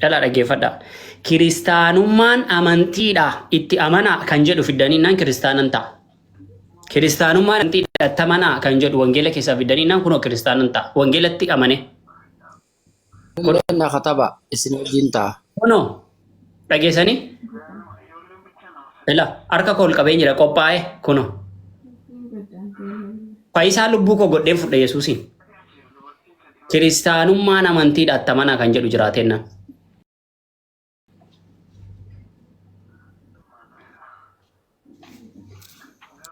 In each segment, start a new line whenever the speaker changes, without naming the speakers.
Dhalaa dhaggeeffadhaa. Kiristaanummaan amantiidha itti amanaa kan jedhu fiddaniinnaan kiristaanan ta'a. Kiristaanummaan amantiidha itti amanaa kan jedhu wangeela keessaa fiddaniinnaan kunoo kiristaanan ta'a. Wangeelatti amane.
Kunoo na kataba isin wajjin ta'a.
Kunoo dhageessanii? Ila harka koo ol qabeen jira qophaa'e kunoo. Fayyisaa lubbuu koo godheen fudhe Yesuusiin. Kiristaanummaan amantiidha itti amanaa kan jedhu jiraatennaan.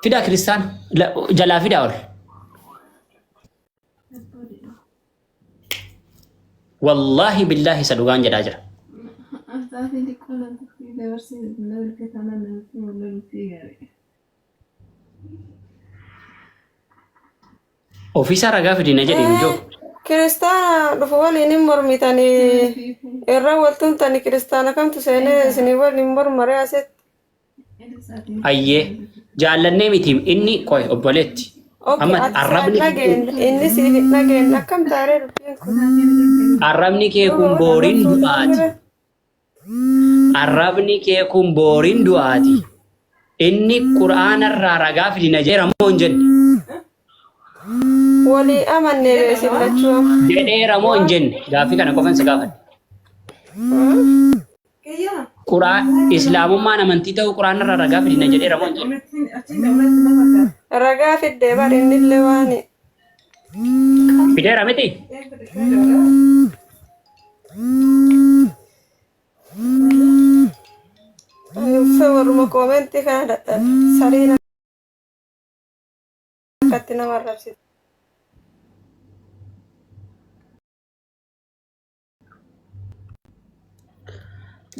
Fidaa kiristaana jalaa fidaa ol. Wallaahi billaahi isa dhugaan jedhaa jira. Ofiisaa ragaa fidi na jedhe ijoo.
Kiristaana dhufu waliin hin mormitanii irra wal tumtani kiristaana kamtu seenee isinii waliin mormaree asitti.
Ayyee jaallannee miti inni qoy obboleetti.
Ok,
Amma
ati si hin
arrabni
dhageenye inni siif hin dhageenye akkam taaree dubbiin kun.
arrabni kee
Duuba
kun
wal
booriin
arrabsuu
du'aati.
mire.
Arrabni kee kun booriin du'aati. Inni Qur'aana irraa ragaa fidi na jedheera moo hin jenne?
Walii amannee bee isin lachuu amma.
Jedheera moo hin jenne? Gaaffii kana qofan si gaafadhe. Qur'aan Islaamummaan amantii ta'uu Qur'aana irraa ragaa fidi na jedheera moo hin jenne?
Ragaa fiddee bar innillee waan
Fideera miti?
Uffee warruma koomentii kana dadhabe. Sareen akkatti nama arrabsiti.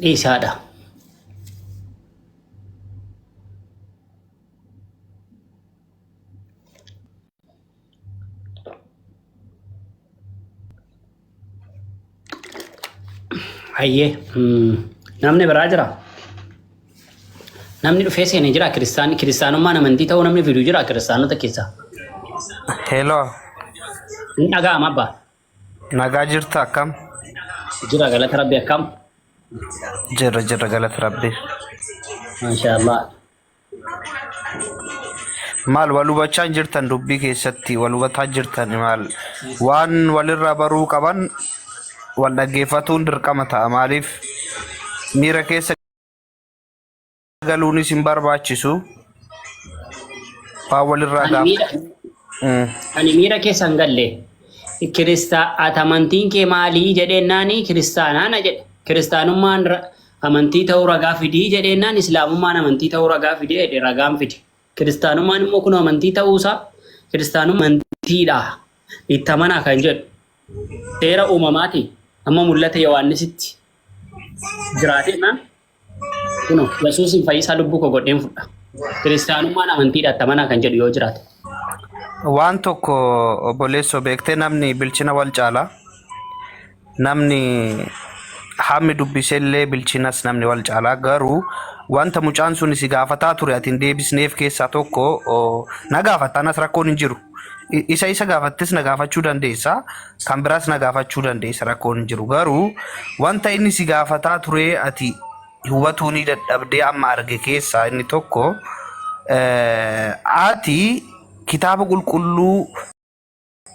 Dhiisaadha. Hayyee namni biraa jira. Namni dhufee seene jira kiristaanni kiristaanummaan amantii ta'uu namni fidu jira kiristaanota keessaa.
Hello,
Hin dhaga'ama abbaa.
nagaa jirta akkam?
Jira galata rabbi akkam.
Jirra jirra galata rabbi.
Maashaallah.
Maal wal hubachaa hin jirtan dubbii keessatti wal hubataa jirtan maal waan walirraa baruu qaban wal dhaggeeffatuun dirqama ta'a maaliif miira keessa galuunis hin barbaachisu waan walirraa
Ani
gaaf
miira ani miira keessa hin galle. Kiristaa ati amantiin kee maalii jedheennaani kiristaanaa na jedhe. Kiristaanummaan Amantii ta'uu ragaa fidii jedheennaan Islaamummaan amantii ta'uu ragaa fidee jedhe ragaan fide. Kiristaanummaan immoo kunoo amantii ta'uusaa kiristaanummaan amantiidha itti amanaa kan jedhu seera uumamaati amma mul'ata Yohaannisitti jiraateennaan kunoo Yesuusin fayyisaa lubbuu koo godheen fudha. Kiristaanummaan amantiidha itti amanaa kan jedhu yoo jiraate.
Waan tokko obboleessoo beektee namni bilchina wal caala. Namni hammi dubbisellee bilchinas namni wal caalaa garuu wanta mucaan sun si gaafataa ture ati hin deebisneef keessaa tokko na gaafatta anas rakkoon hin jiru. Isa isa gaafattes na gaafachuu dandeessa kan biraas na gaafachuu dandeessa rakkoon hin jiru garuu wanta inni si gaafataa ture ati hubatuu ni dadhabdee amma arge keessaa inni tokko ati kitaaba qulqulluu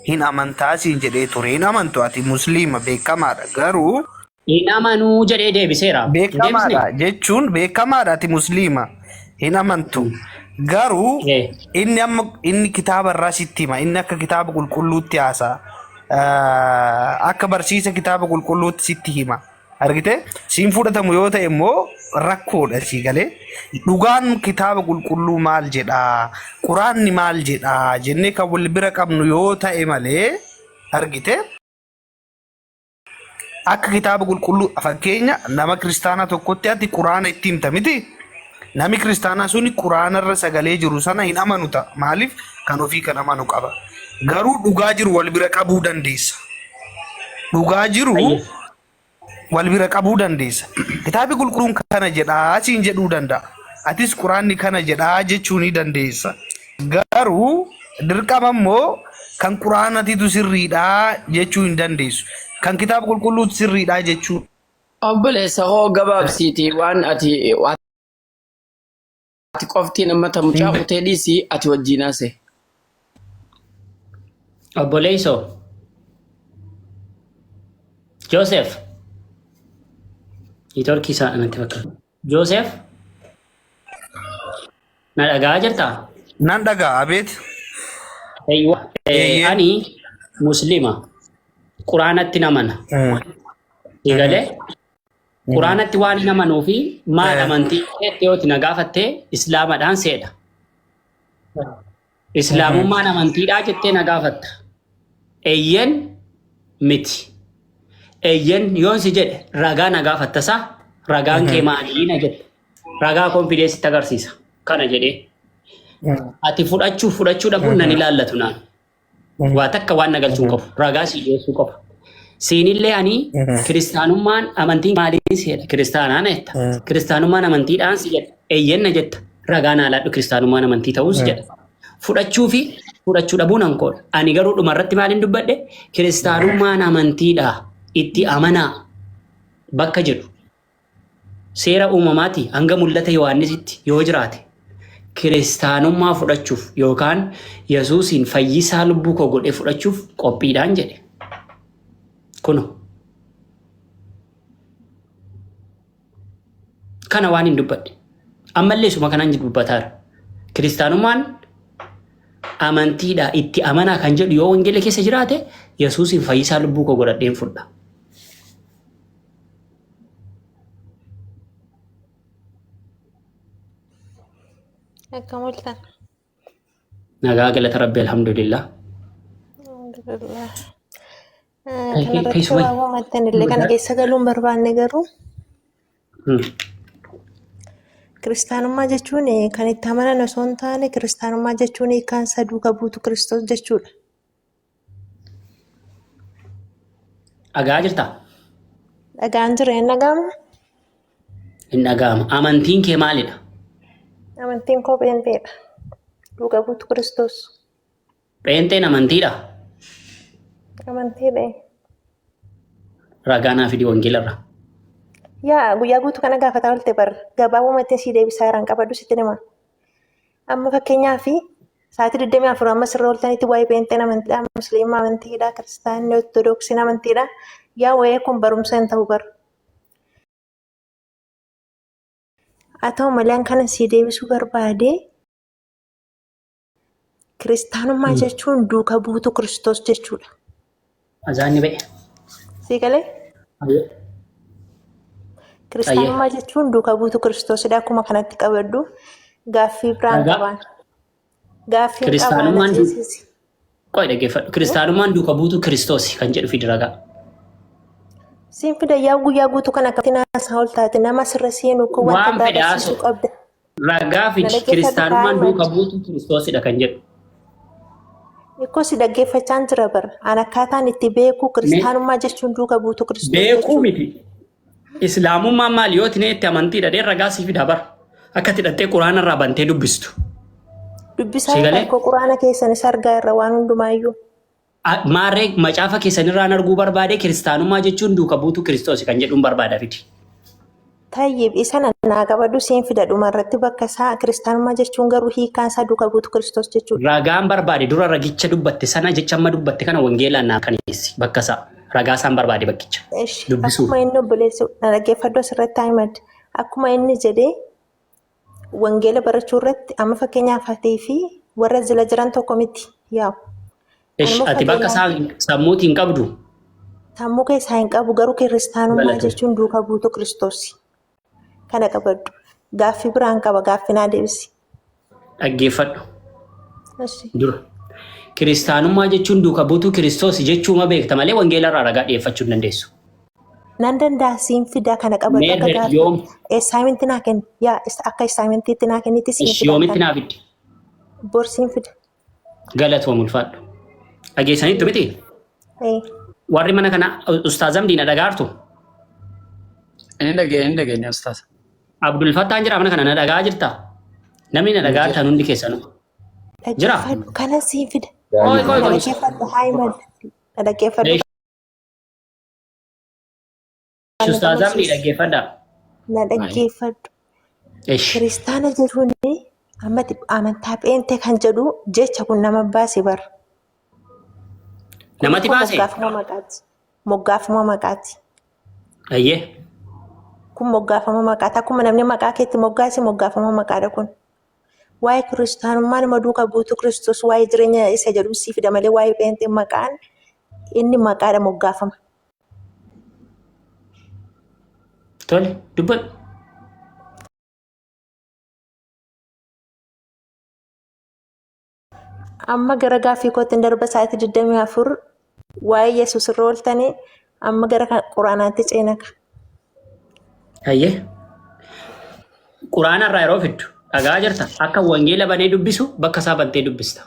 hin amantaa siin jedhee ture hin amantu ati musliima beekamaadha garuu
Hin amanuu jedhee deebiseera. Hin deebisne?
beekamaadha jechuun beekamaadha ati musliima hin amantu garuu inni amma inni kitaaba irraa sitti hima inni akka kitaaba qulqulluutti haasa'a akka barsiisa kitaaba qulqulluutti sitti hima Argite? Siin fudhatamu yoo ta'e immoo rakkoodha sii galee. Dhugaan kitaaba qulqulluu maal jedhaa? Quraanni maal jedhaa? Jennee kan wal bira qabnu yoo ta'e malee argite? Akka kitaaba qulqulluu fakkeenya nama kiristaanaa tokkotti ati quraana itti himta miti? Namni kiristaanaa suni quraanarra sagalee jiru sana hin amanu ta'a. Maaliif? Kan ofii kan amanu qaba. Garuu dhugaa jiru wal bira qabuu dandeessa. Dhugaa jiru
Hayyee.
wal bira qabuu dandeessa. Kitaabni qulqulluun kana jedhaa siin jedhuu danda'a. Atis quraanni kana jedhaa jechuu ni dandeessa. Garuu dirqama immoo kan quraanatitu sirriidhaa jechuu hin dandeessu. Kan kitaaba qulqulluutu sirriidhaa jechuu
Obboleessa koo gabaabsiiti waan ati ati qoftiin ammata mucaa kutee dhiisii ati wajjin haase.
Obboleessoo. Joseph. Networkii isaa natti fakkaata. Joseph. Na dhagaa jirtaa?
Nan dhagaa abeet.
Eeywa.
Eeyyee.
Ani Muslima. Quraanatti namana. Eegalee Quraanatti waan hin amanuu fi maal amantii keetti yoo na gaafatte Islaamadhaan seedha. Islaamummaan amantiidhaa jettee na gaafatta. Eeyyen miti. Eeyyen yoon si jedhe ragaa na gaafatta isaa ragaan kee maalii na jette. Ragaa koon sitti agarsiisa. Kana jedhee. Ati fudhachuu fudhachuu dhabuun nan ilaallatu naan. Waa takka waan na galchuu hin qabu. Ragaa si dhiyeessuu qofa. Siinillee ani kiristaanummaan amantii maaliin si jedha? Kiristaanaa na jetta. Kiristaanummaan amantiidhaan si jedha. Eeyyen na jetta. Ragaa naa laadhu kiristaanummaan amantii ta'uu si jedha. Fudhachuu fi fudhachuu dhabuun hankoodha. Ani garuu dhumarratti maaliin dubbadhe? Kiristaanummaan amantiidha. Itti amanaa bakka jedhu. Seera uumamaati hanga mul'ata Yohaannisitti yoo jiraate kiristaanummaa fudhachuuf yookaan Yesuusiin fayyisaa lubbuu koo godhee fudhachuuf qophiidhaan jedhe. Kuno. Kana waan hin dubbadhe. Ammallee isuma kanaan dubbataara. Kiristaanummaan amantiidha itti amanaa kan jedhu yoo wangeela keessa jiraate Yesuusiin fayyisaa lubbuu koo godhadheen fudha.
Akkam ooltan?
Nagaa galata Rabbi alhamdulillah.
Alhamdulillah.
Kai-
Kanarratti
Keessumaa.
waa uumattan illee kana keessa galuun barbaanne garuu kiristaanummaa jechuun kan itti amanan osoo hin taane kiristaanummaa jechuun hiikkaan isaa duuka buutu Kiristoos jechuudha.
Dhagaa jirtaa?
Dhagaan jira hin dhaga'amu?
Hin dhaga'ama. Amantiin kee maalidha?
Amantiin koo pheenxeedha. Duuka buutu Kiristoos.
Pheenxeen amantiidha.
Amantiidha.
Ragaa naa fidi wangeelarra.
Yaa guyyaa guutuu kana gaafataa oolte bar gabaabumatti sii deebisaa jiran qabadhu sitti hima. Amma fakkeenyaaf sa'aatii 24 amma sirra ooltanitti waa'ee pheenxeen amantiidha, musliima amantiidha, kiristaanni ortodoksiin amantiidha. Yaa waa'ee kun barumsa hin ta'u bar. Haa ta'u malee an kana sii deebisuu barbaade kiristaanummaa jechuun duuka buutu Kiristoos jechuudha.
Azaanni ba'e.
Sii galee? Kiristaanummaa jechuun duuka buutu Kiristoosidha. Akkuma kanatti qabadhu. Gaaffii biraan
Ragaa.
qabaan. Gaaffii qabaan
Kiristaanummaan du-
ajjeesiisi.
Qoy dhaggeeffadhu. Kiristaanummaan duuka buutu Kiristoosi kan jedhu fidi ragaa.
Siin fida yaa guyyaa guutuu kan akkamitti naasaa ol taate nama sirra seenu kun wanta
Waan
biraa
fedhe
barsiisuu
haasa'u.
qabda.
Ragaa
Na
fidi.
dhaggeeffadhu
Kiristaanummaan
kaa'ima.
duuka buutu Kiristoosidha kan jedhu.
Ikkoo si dhaggeeffachaan jira bara. An akkaataan itti beeku kiristaanummaa jechuun duuka buutu Kiristoos
Beekuu
jechuudha.
miti. Islaamummaan maali yoo tinee itti amantiidha dhee ragaa sii fida bara. Akka itti hidhattee quraana irraa bantee dubbistu.
Dubbisaa
Si
irra
galee?
akkoo quraana keessanis argaa irra waan hundumaayyuu.
Maarree macaafa keessanirraan arguu barbaade kiristaanummaa jechuun duuka buutuu Kiristoosi kan jedhuun barbaada fidi.
Tayyib isa naa qabadhu siin fida dhuma irratti bakka isaa kiristaanummaa jechuun garuu hiikkaan isaa duuka buutu Kiristoos jechuudha.
Ragaan barbaade dura ragicha dubbatte sana jecha amma dubbatte kana wangeelaan naa kaneessi bakka isaa. Ragaa isaan barbaade bakkicha.
Ishi
Dubbisuuf.
akkuma inni obboleessu na dhaggeeffadhu asirratti Ahimad akkuma inni jedhee wangeela barachuu irratti amma fakkeenyaaf atii fi warra jala jiran tokko miti yaa'u.
Ish,
Anuma
ati bakka
fakkeenyaaf
isaa sammuutiin qabdu.
sammuu keessaa hin qabu garuu kiristaanummaa
Galatoom.
jechuun duuka buutu Kiristoosi. Kana qabadhu. Gaaffii biraan qaba gaaffii naa deebisi.
Dhaggeeffadhu
Ishi.
dura. Kiristaanummaa jechuun duuka buutuu Kiristoos jechuuma beekta malee wangeela irraa ragaa dhiyeeffachuu hin dandeessu.
Nan danda'a siin fida kana qabadhu akka
Meerre
gaaffii.
yoom
Essaayimentii naa kenni. Yaa akka essaayimeentiitti naa kennitti siin
ish
fida
yoomitti
kana.
naa fiddi?
Bor siin fida.
Galatoom ulfaadhu. Dhageessaniittu miti?
Ee.
Warri mana kana Ustaaz Amdii na dhagaartu?
Inni dhageenya inni dhageenya ustaas.
Abdul Fattaan jira mana kana na dhagaa jirta? Namni na dhagaa jirtan hundi keessanuu. Jira?
Dhaggeeffadhu kana siin fida.
Qoy qoy
Na
qoy.
dhaggeeffadhu Haayimad. Na dhaggeeffadhu na
Ustaaz Abdii
amansiisi.
dhaggeeffadhaa.
Na dhaggeeffadhu.
Ishi.
Kiristaana jechuun amma amantaa pheenxee kan jedhu jecha kun nama baase bara. Kun
Namatti
immoo
baase?
moggaafama maqaati. Moggaafama maqaati.
Ayyee.
Kun moggaafama maqaati. Akkuma namni maqaa keetti moggaase moggaafama maqaadha kun. Waa'ee kiristaanummaa nama duukaa buutu Kiristoos waa'ee jireenya isa jedhu sii fida malee waa'ee pheenxee maqaan inni maqaadha moggaafama.
Tole dubbadhu.
Amma gara gaaffii kootti hin darba sa'aatii 24 waa'ee Yesuus irra ooltanii amma gara Quraanaatti ceenaka.
Ayyee. Quraana irraa yeroo fiddu dhagaa jirta. Akka wangeela banee dubbisu bakka isaa bantee dubbista.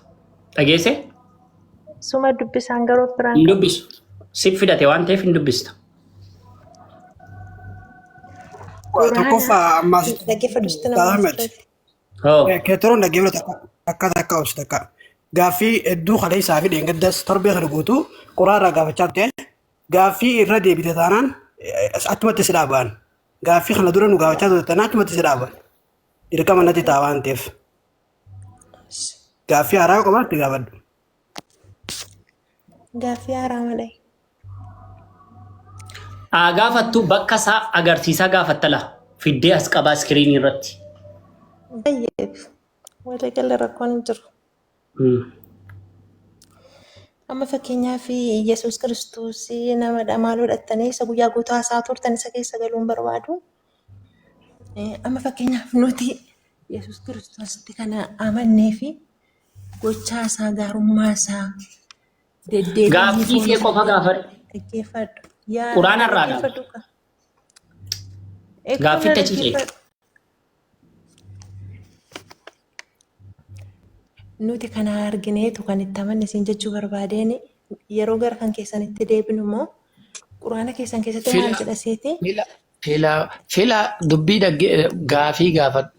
Dhageesse?
Suma dubbisaan garuu of biraan
Hin
qabu.
dubbisu. Sif fidate waan ta'eef hin dubbista.
Quraana
Tokkoffaa ammaas
dhaggeeffadhu sitti
Ustaaz
nama
Ahmed.
asirratti.
Hoo.
Keetiroon dhaggeeffatu takka takka takka obsi takka. Gaaffii hedduu kaleessaa fi dheengaddas torbee kana guutuu quraarraa gaafachaa turte. Gaaffii irra deebite taanaan achumatti si dhaabaan. Gaaffii kana dura nu gaafachaa turte taanaan achumatti si dhaaban. Dirqama natti ta'a waan ta'eef. Gaaffii haaraa qabaatte gaafadhu.
Gaaffii haaraa malee.
Haa gaafattu bakka isaa agarsiisaa gaafattala. Fiddee as qabaa iskiriinii irratti.
Baay'ee waliigala rakkoon hin jiru. Amma fakkeenyaaf Yesuus Kiristoos namadha maal godhattanii isa guyyaa guutuu haasaa turtan isa keessa galuu hin barbaadu. Amma fakkeenyaaf nuti Yesuus Kiristoositti kana amannee fi gochaa isaa gaarummaa isaa deddeebiinni
Gaaffii
foon
kee qofa
uffatee
gaafadhu.
dhaggeeffadhu. Yaa
Quraana irraa gaafadhu.
dhaggeeffadhu kaa. Eekkoo na
Gaafficha cice.
dhaggeeffadhu. Nuti kana argineetu kan itti amanne siin jechuu barbaadeen yeroo gara kan keessanitti deebinu immoo quraana keessan keessatti maal
Fila
jedha seete?
fila fila fila dubbii dhagge gaafii gaafadhu.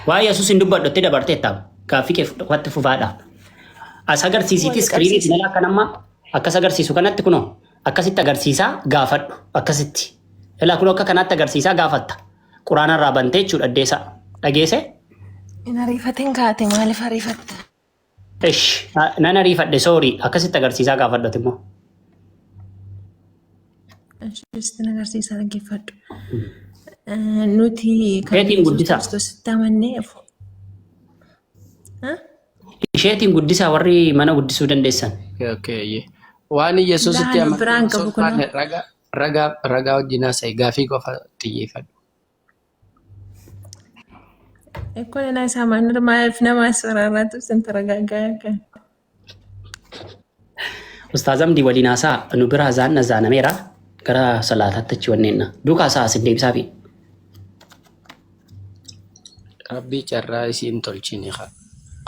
Waa'ee Yesuus hin dubbadhu itti dabarteetta. Gaaffii kee watti fufaadha. As agarsiisiiti
Wal
iskiriiniitti
qabsiisa.
mala akka nama akkas agarsiisu kanatti kunoo akkasitti agarsiisaa gaafadhu akkasitti. Ilaa kunoo akka kanaatti agarsiisaa gaafatta. Quraana irraa bantee jechuudha addeessa. Dhageesse?
Hin ariifatin kaate maaliif ariifatta?
Ish nan ariifadhe soorii akkasitti agarsiisaa gaafadhati immoo.
Sitti agarsiisa dhaggeeffadhu. Nuti kan
Isheetiin
Yesuus
guddisaa.
Kiristoositti amannee
Isheetiin guddisaa warri mana guddisuu dandeessan.
Okay, okay. Waan Yesuusitti
Laanu
amantan
biraan
osoo
qabu
hin taane
kunoo.
ragaa ragaa ragaa wajjin haasa'e gaafii qofa xiyyeeffadhu.
Ekkoo nana isaa maal maaliif nama asirraarraatu sin taragaaggaa kan.
Ustaaz Amdii waliin haasaa nu biraa zaanna zaanameera gara salaataatti achi wanneenna. Duukaa isaa asin deebisaa fi.
Rabbii carraa isiin tolchine haa.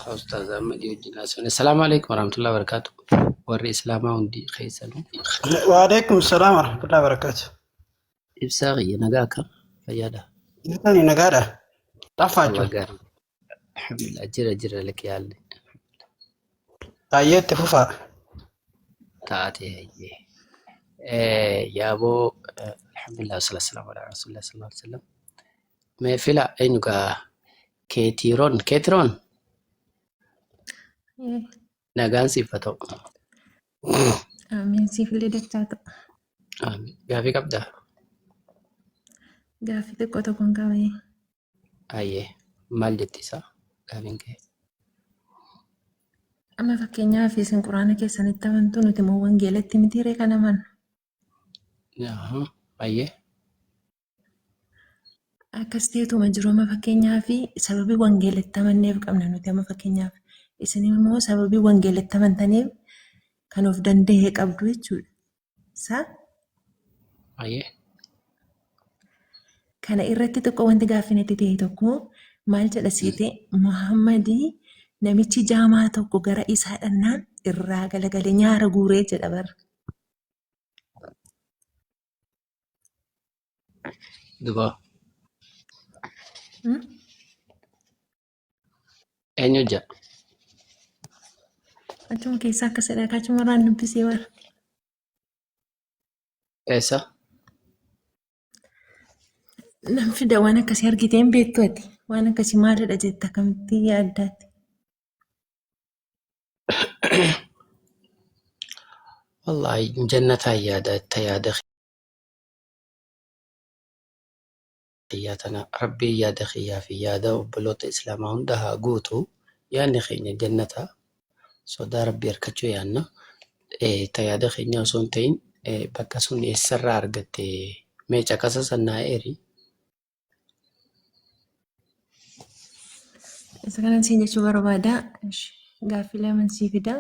Haa Ustaaz Ahmadii wajjin haasofne. Assalaamu alaikum warahmatullahi wabarakatuh. Warri Islaamaa hundi keessanuu.
Waalaikum salaam warahmatullahi wabarakatuh.
Ibsaa kiyya nagaa akkam fayyaadha.
Jirtanii nagaadha. Xaffaachu.
Wallah gaarii. Alhamdulillah jira jira lakki haalli.
Baay'ee itti fufaa.
Taate hayyee. Yaaboo alhamdulillah wassalatu wassalamu ala rasulillah sallallahu alaihi wasallam. Mee fila eenyu gaa keetiroon keetiroon nagaan siif haa ta'u.
Amiin siif illee dachaa ta'a.
Amiin. Gaafii qabdaa?
Gaaffii xiqqoo tokkoon qabee.
Hayyee maal jetti isaa gaafiin kee?
Amma fakkeenyaaf isin quraana keessanitti amantu nuti immoo wangeelatti mitiiree kan amannu.
Ahaa, Hayyee.
Akkas ta'eetuma jiru amma fakkeenyaaf sababii wangeelatti amanneef qabna nuti amma fakkeenyaaf isin immoo sababii wangeelatti amantaniif kan of danda'e qabdu jechuudha. Isaa
Hayyee.
kana irratti xiqqoo wanti gaaffii natti ta'e tokko maal jedha seete Muhammadii namichi jaamaa tokko gara isaa dhannaan irraa galagalee nyaara guuree jedha bara.
Duba eenyu jedha?
Achuma keessaa akkas jedha achuma irraan dubbisee bara.
Eessa?
Nan fida waan akkasii argitee hin beektu ati. Waan akkasii maalidha jetta akkamitti yaaddaati?
Wallaahi jannataan yaada itti yaada kiyyaa tana rabbiin yaada kiyyaa fi yaada obboloota islaamaa hunda haa guutu. Yaadni keenya jannata sodaa rabbii harkachuu yaadna. Ta yaada keenya osoo hin ta'in bakka sun eessarraa argatte mee caqasa san naa eeri.
Isa kanan siin jechuu barbaada. Gaaffii laman sii fida.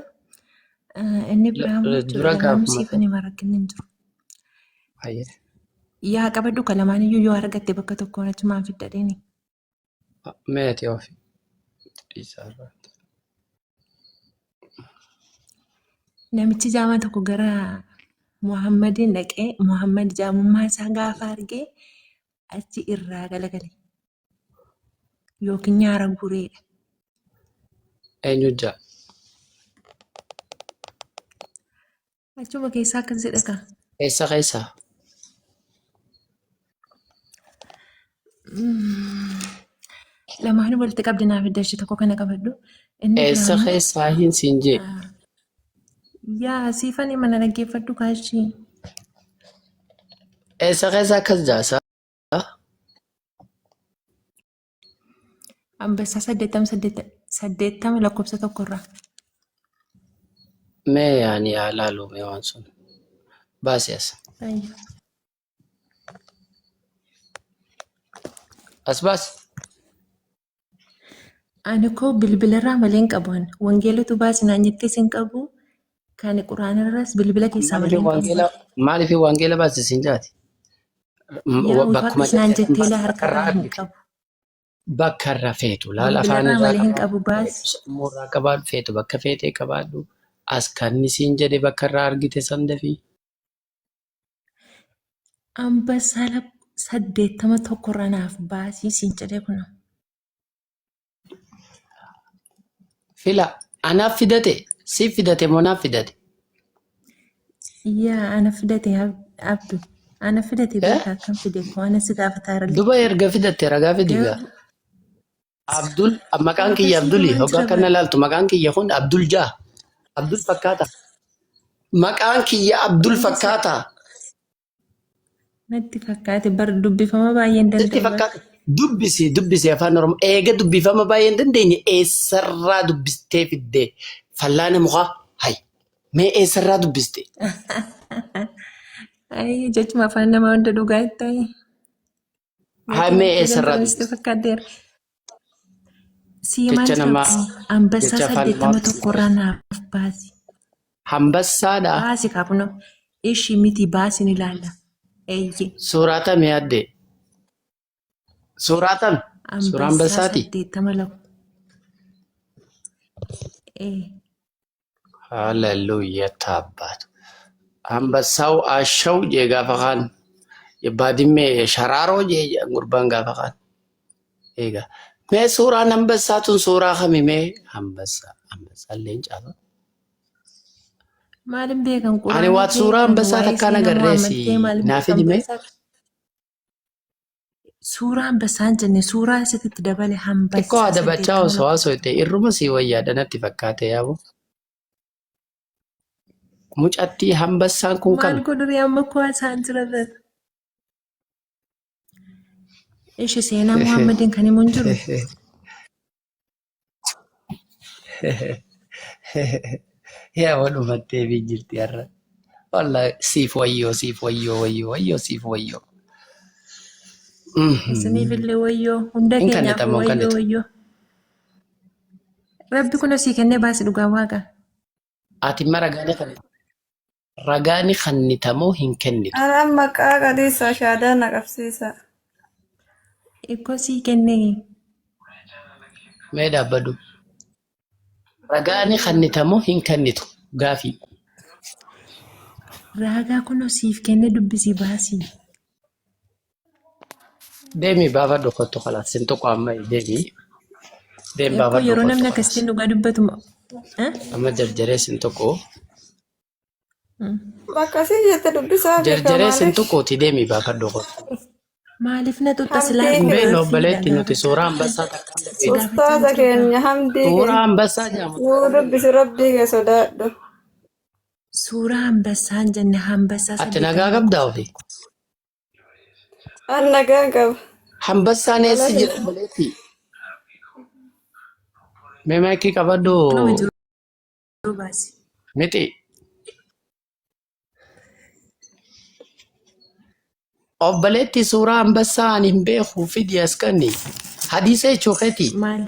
Inni biraa immoo jechuudha
Dura
lamaanuu
gaafuma
siifan hima rakkinni hin jiru.
Hayyee.
Yaa qabadhu ka lamaan iyyuu yoo argatte bakka tokkoon achumaan fidda deemi.
Mee ati ofi dhiisaa irraa.
Namichi jaamaa tokko gara Muhammadiin dhaqee Muhammad jaamummaa isaa gaafa argee achi irraa galagale yookiin nyaara guureedha.
Eenyu jaa?
Achuma keessaa akkas jedha kaa.
Eessa keessaa?
Lamaanuu walitti qabdi naaf idda ishee tokko kana qabadhu. Inni biraa
Eessa
immoo
keessaa hin siin jee?
yaa siifani mana dhaggeeffadhu kaa ishii.
Eessa keessa akkas jaasa?
Ambassaa 80 lakkoofsa tokkorraa.
Mee yaani haa laalu mee waan sun. Baasi as.
Ayyo.
As baasi.
Ani koo bilbilarraa malee hin qabu. Ani wangeelatu baasi naan jettees hin qabu. Kan quraanarraas bilbila keessaa malee
Maaliif
hin qabu.
wangeela maaliif wangeela baasi siin jaati?
Yaa utuu
Bakkuma
akkas naan
jettee
jettee laa
bakka
harkarraa
irraa
hin
argite.
qabu.
Bakka irra feetu laal afaan
Bilbilarraa
irraa
malee hin
qabaadhu
qabu baasi.
feetu sammuu irraa qabaadhu feetu bakka feetee qabaadhu as kanni siin jedhe bakka irraa argite san dafii.
Ambassaa 80 tokkorraa naaf baasii siin jedhee kunoo.
Fila anaaf fidate siif fidate moo naaf fidate?
Yaa ana fidate Abdu. Ana fidate
Eh?
beekaa akkam fide koo ana si gaafataa irra
Duba erga fidatte ragaa fidi gaa.
Garuu
Abdul maqaan
gaafa
kiyya
sii
Abduli
himaan
hoggaa
jira
kana
bara.
laaltu maqaan kiyya kun Abdul jaa. Abdul fakkaata. Maqaan kiyya Abdul
Hambasa
fakkaata.
natti fakkaate bar dubbifama baay'een
Sitti
danda'u bar.
fakkaata. Dubbisi dubbisi afaan Oromoo eega dubbifama baay'ee hin dandeenye eessarraa dubbistee fidde fallaana mukaa hay mee eessarraa dubbiste?
Ayii jechuma afaan namaa hunda dhugaa itti ayii.
Haa
Natti
mee
natti
eessarraa
danda'u sitti
dubbiste?
fakkaatteera. Siimaan
Jecha
jira
namaa
kun ambassaa
jecha afaan namaa
80 tokkorraa naaf baasi.
hambassaadha.
Baasi kaabno. Ishi miti baasi ni ilaalla. Eeyye.
Suuraa tami yaaddee? Suuraa tami? Suuraa
Ambassaa
hambassaati?
80 lak. Ee.
Hallelujah taabbaatu. Hambassaw ashaw jee gaafa kaan. Baadimmee sharaaroo jee gurbaan gaafa kaan. Egaa mee suuraan hambassaa tun suuraa kami mee hambassaa hambassaa leencaa.
Maalin beekan
Ani
quraana
waat
kee
suuraa
kan
hambassaa
waa'ee
takkaan
seenaa
agarreesi
Muhammad kee maalin
naaf
beekan
himi mee.
beesaa Suuraa hambassaa hin jenne suuraa isitti dabale
Xiqqoo
hambassaa
adabachaa
80
osoo
lakkoofsa.
haasofte irruma sii wayyaadha natti fakkaate yaaboo. Mucattii hambassaan kun
Maal
kami?
godhuree amma koo haasa'an jira bara. Ishi seenaa Muhammadiin kan himu hin jiru.
Yaa walumattee fi jirti har'a. Wallahi siif wayyoo siif wayyoo wayyoo wayyoo siif wayyoo.
Isiniif illee wayyoo hunda
Hin
keenyaaf
kannitamoo hin
wayyoo
kannitu.
wayyoo. Rabbi kun sii kennee baasi dhugaa waaqa.
Ati imma ragaani kan ragaani kannitamoo hin kennitu.
Ana amma qaaqa dhiisaa shaadaa na qabsiisa.
Ikkoo sii kennee.
Mee dhaabbadhu. Ragaani kannitamoo hin kennitu gaafii.
Raagaa kunoo siif kennee dubbisii baasii.
Deemi baafadhu kottu kalaas sin tuqu amma deemi. Deemi
Eekkoo
baafadhu
yeroo
kottu
namni
kalaas.
akkasitti dhugaa dubbatu moo? Eh?
Amma jarjaree sin tuqu.
Bakka si jette dubbisaa fi
Jarjaree sin
kamaalish.
tuquuti deemii baafadhu qofa.
Maaliif na tutta
Hamdii
silaa
Hin
keenya.
beeknu
gaaffiidha
obboleetti nuti
gaafachaa
suuraa
turte.
ambassaa takka hin
Si
beeknu.
gaafachaan
Ustaaza
ture gaa.
keenya hamdii
Suuraa
keenya.
ambassaa jedhamu
Nuu
takka hin
dubbisi
beeknu.
rabbii kee sodaadhu.
Suuraa hambassaa hin jenne hambassaa
Ati nagaa
80
qabdaa
lakkoofsa
ofii?
tokko.
An nagaan qaba.
Hambassaan eessa
Galata
jira obboleetti? Mee maayikii qabadhu
Nama jiru baasi.
miti. Obboleetti suuraa ambassaa ani hin beeku fidi as kanni. Hadiisa jechuu keeti.
Maal?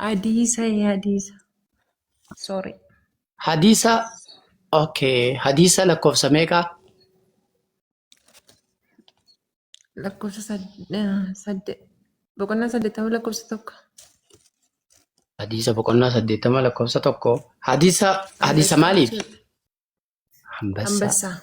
Hadiisa hadiisa. Sorry.
Hadiisa okay hadiisa lakkoofsa meeqa?
Lakkoofsa saddeet. Boqonnaa 80 lakkoofsa 1.
Hadiisa boqonnaa 80 lakkoofsa 1. Hadiisa hadiisa
Hambassaa
maaliif?
jechuudha.
Hambassaa.
Hambassaa.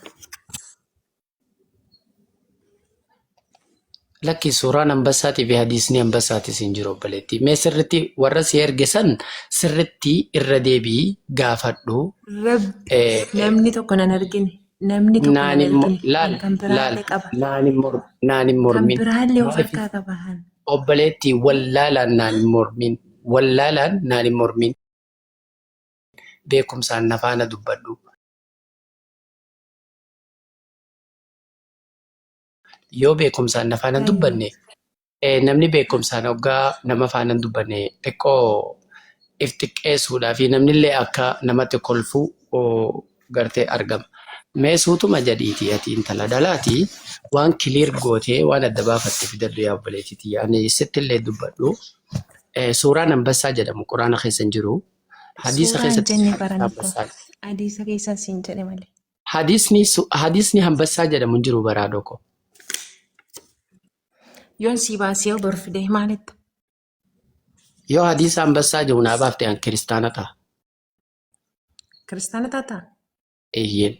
Lakki suuraan hambassaatii fi hadiisni hambassaatis hin jiru obboleettii. Mee sirritti warra si erge san sirritti irra deebi'i gaafadhu.
Rabbi
Eh,
namni tokko nan argine. Namni tokko
Naan
nan
hin
argine. An
laal
kan
laal
biraallee qaba.
naan hin naan hin
Kan
mormin.
biraallee of
Maaliif
harkaa qaba.
obboleettii wallaalaan naan hin mormin. Wallaalaan naan hin mormin. Beekumsaan na faana dubbadhu. Yoo beekumsaan na faana hin dubbanne namni beekumsaan hoggaa nama faana hin dubbanne xiqqoo if xiqqeessuudhaa fi namnillee akka namatti kolfu gartee argama. Mee suutuma jedhiitii ati intala dhalaati waan kiliir gootee waan adda baafatte fidadhu yaa obboleettii tiyya. Ani sittillee dubbadhu. Suuraan ambassaa jedhamu quraana keessa hin jiru. Hadiisa
Suuraa hin
keessatti
jenne
hadiisa
baran koo.
ambassaa.
Hadiisa keessan siin jedhe malee.
Hadiisni hadiisni hambassaa jedhamu hin jiru baraadoo koo.
Yoon sii baasee bor fidee maalitti?
Yoo hadiisa hambassaa jiru naa baafte an kiristaana ta'a.
Kiristaana taataa?
Eeyyeen.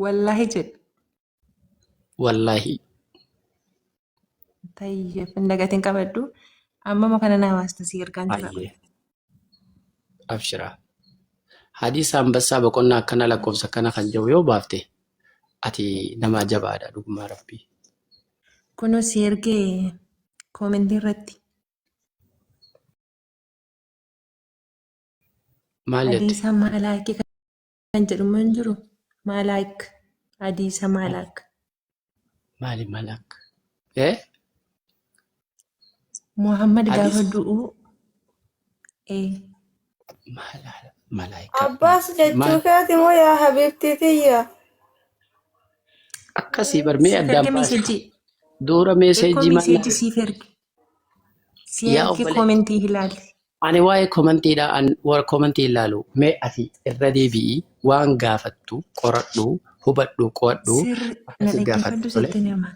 Wallaahi jedhe.
Wallaahi.
Tayyee hin dagatiin qabadhu. Ammama kana naa baasta sii ergaan jira.
Baay'ee. Abshiraa. Hadiisa hambassaa boqonnaa akkana lakkoofsa akkana kan jiru yoo baafte ati nama jabaadha dhugumaa rabbii.
Kunoo si ergee koomentii irratti.
Maal jette?
Hadiisa maalaayikii kan jedhu immoo hin jiru. Maalaayik. Hadiisa maalaak.
Maali malak? Eh?
Muhammad gaafa
Hadiisa
du'u ee
malaayika.
Abbaas jechuu
Maal
keeti moo yaa habiibtii tiyya?
akkasii bar mee
siif
addaan
erge
baasi.
meeseejii.
Duura
Ekkoo
meeseejii maal
meeseejii siif erge. Si
yaa
erge
obboleetti.
koomentii ilaali.
Ani waa'ee komantiidha an warra komantii ilaalu mee ati irra deebi'i waan gaafattu qoradhu hubadhu qo'adhu
Sirri na
akkasi gaafadhu
dhaggeeffadhu
tole.
sitti hima.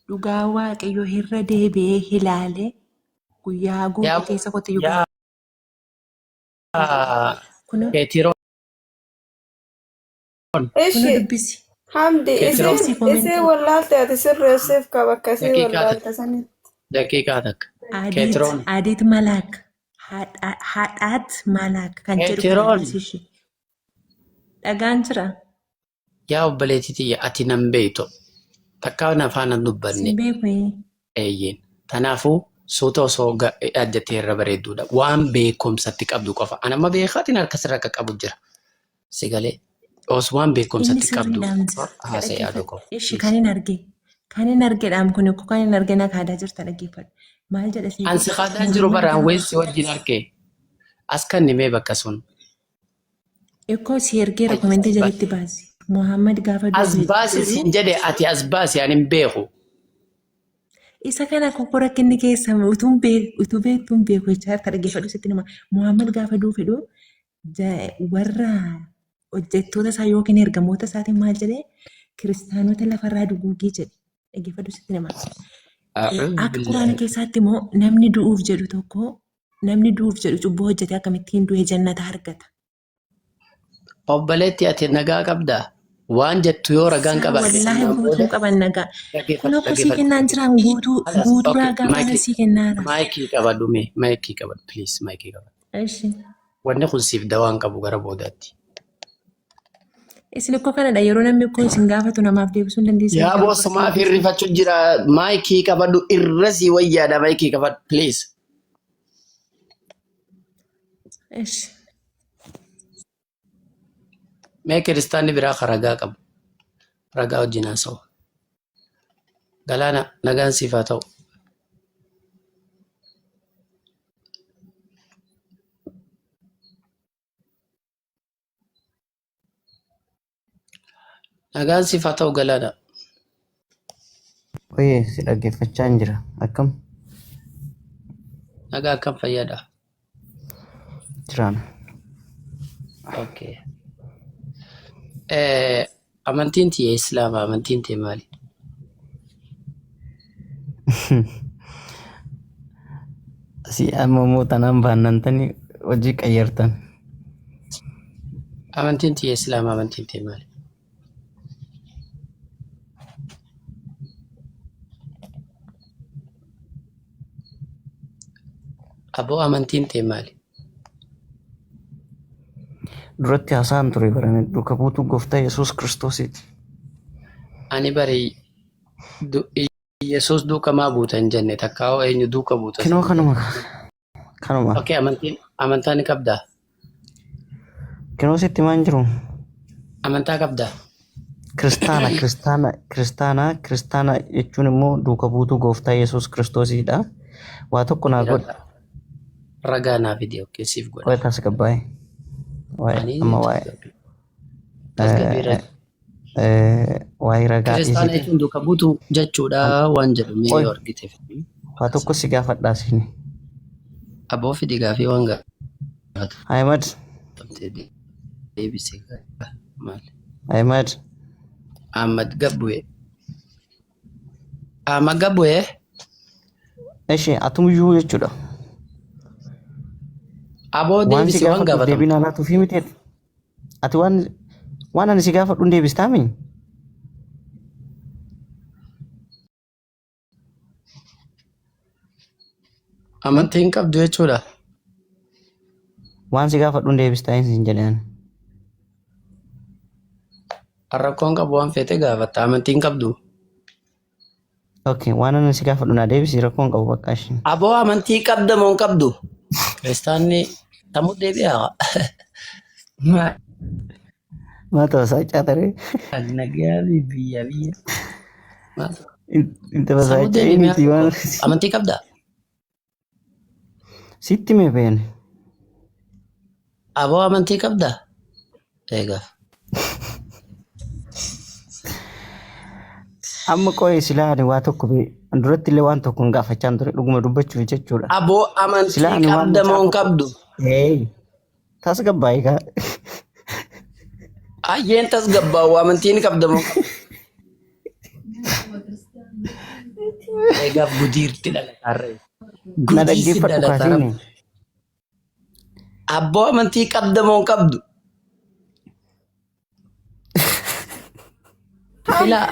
Dhugaa Waaqayyoo irra deebi'ee ilaalee guyyaa
Yaa
guutuu keessa kootti iyyuu
yaa
kunoo
keetiroon
kunoo
Ishi
dubbisi.
Hamdi
keetiroon
Dubbisi
isiin
koomentii.
wallaalte ati sirreessiif qaba akkasii
daqiiqaa takka
wallaalte sanitti.
daqiiqaa takka
Adiit
keetiroon
Adiit Malaak Haadhaat Malaak kan jedhu kana
keetiroon
dubbisi ishee. Dhagaan jira.
yaa obboleettii tiyya ati nan beektu takka na faana hin dubbanne
Sin beeku.
eeyyeen tanaafuu suuta osoo ajjattee irra bareedduudha waan beekumsatti qabdu qofa an amma beekaatiin harka sirra akka qabu jira si galee os waan
Inni
beekumsatti qabdu
sirriidhaan
qofa
jira.
haasa'e yaaduu
Dhaggeeffadhu.
qofa.
Ishi kan hin arge. Kan hin argedhaam kun kan hin arge na kaadaa jirta dhaggeeffadhu. Maal jedha
An
seete?
si kaadaan jiru
Muhammad
baraan
gaafa
weessi wajjin arge as kan nimee bakka sun
Ikkoo si ergeera komentii jalatti baasi. Muhammad gaafa
as
du'u
baasi
jedhu
siin jedhe ati as baasi ani hin beeku.
isa kana kokora kinni keessa utuu utuu beektuu hin beeku jechaa jirta dhaggeeffadhu sitti nima. Muhammad gaafa du'u fedhu warra hojjettoota isaa yookiin ergamoota isaatiin maal jedhee kiristaanota lafarraa duguugii jedhe dhaggeeffadhu sitti nima.
A'uudhu
Akka quraana
billaahi.
keessaatti immoo namni du'uuf jedhu tokko namni du'uuf jedhu cubbuu hojjetee akkamittiin du'e jannata argata.
Obboleetti ati nagaa qabdaa? Waan jettu yoo ragaan
Saa
qabaatte
wallaahi
sanaan
guutuu
booda
qaban nagaa. Kun
dhaggeeffadhu
akka sii
dhaggeeffadhu.
kennaan jiraan guutuu
Halas
guutuu
okay
raagaa kana
maayikii
sii kennaara.
maayikii qabadhu mee maayikii qabadhu please maayikii qabadhu.
Eshi.
Wanni kun siif dawaan qabu gara boodaatti.
Isin ikkoo kanadha yeroo namni kun isin gaafatu namaaf deebisuu hin dandeessan.
Yaa boss maaf hirrifachuu jira maayikii qabadhu irra sii wayyaadha maayikii qabadhu please.
Ish.
Mee kiristaanni biraa ka ragaa qabu. Ragaa wajjin haasa'u. Galaana nagaan siif haa ta'u. Nagaan siif haa ta'u Galaana.
Oye, si dhaggeeffachaa hin jira. Akkam
Nagaa akkam fayyaadha.
jiraan?
Okay. Eh, amantiin tiyya Islaama amantiin tee maali?
Si amma immoo tanaan baannantanii hojii qayyartan.
Amantiin tiyya Islaama amantiin tee maali? Aboo amantiin tee maali?
Duratti haasa'an ture barame duuka buutuu gooftaa Yesuus Kiristoosiiti.
Ani bari Yesuus duuka maa buuta hin jenne takkaa hoo eenyu duuka buuta
Kinoo
siin
kanuma
jenne.
kanuma.
Okay, amantiin amantaa ni qabdaa?
Kinoo sitti maan jiru?
Amantaa qabdaa?
Kiristaana kiristaana kiristaana kiristaana jechuun immoo duuka buutuu gooftaa Yesuus Kiristoosiidha. Waa tokko naa godhi.
Ragaa ragaa naa fidi okay siif godha.
Qo'ee tasgabbaa'e. Waa'ee
Ani
amma waa'ee
tasgabbii tasgabbii irra
waa'ee ragaa
Kiristaana
dhiisite.
jechuun duuka buutuu jechuudha waan jedhu mee
Qoy
yoo argite.
waa tokko si gaafadhaa siin.
Aboo fidi gaafii waan gaafatu
Ahimad
deebise maal?
Ahimad
Ahmad Gabbu'e. Ahmad Gabbu'e
Eshi atumuyyuu jechuudha.
Aboo
Waan si
deebisi waan
gaafadhuuf
gaafatamte.
deebii naa laatuufii miti ati. Ati waan waan ani si gaafadhu hin deebistaami?
Amantii hin qabdu jechuudha.
Waan si gaafadhu hin deebistaa hin siin jedhe ani.
Rakkoon qabu waan feete gaafatta. Amantii hin qabdu.
Okay, waan ani si gaafadhu naa deebisi rakkoon qabu bakka isheen.
Aboo amantii qabda moo hin qabdu? Kiristaanni tamuu deebi'a. Maal
Maa ta'u caataree?
nagaa biyya biyya. Maal
Inta
Samuu
basaachaa
deebi'ee
miti waan
amantii qabda?
sitti mee beene.
Aboo amantii qabda? Eegaa.
Amma qo'ee silaa ani waa tokko duratti illee waan tokko hin gaafachaa ture dhuguma dubbachuuf jechuudha.
Aboo
Silaa
amantii
ani waan
qabda moo hin
macaafa
qabdu?
Hey, tasgabbaa'e kaa.
Ayyeen tasgabbaa'u amantii ni qabda moo? Eegaaf gudiirti dhalataarree.
Na
Gudiisi
dhaggeeffadhu
dhalataara.
kaasiini.
Abboo amantii qabda moo hin qabdu? Filaa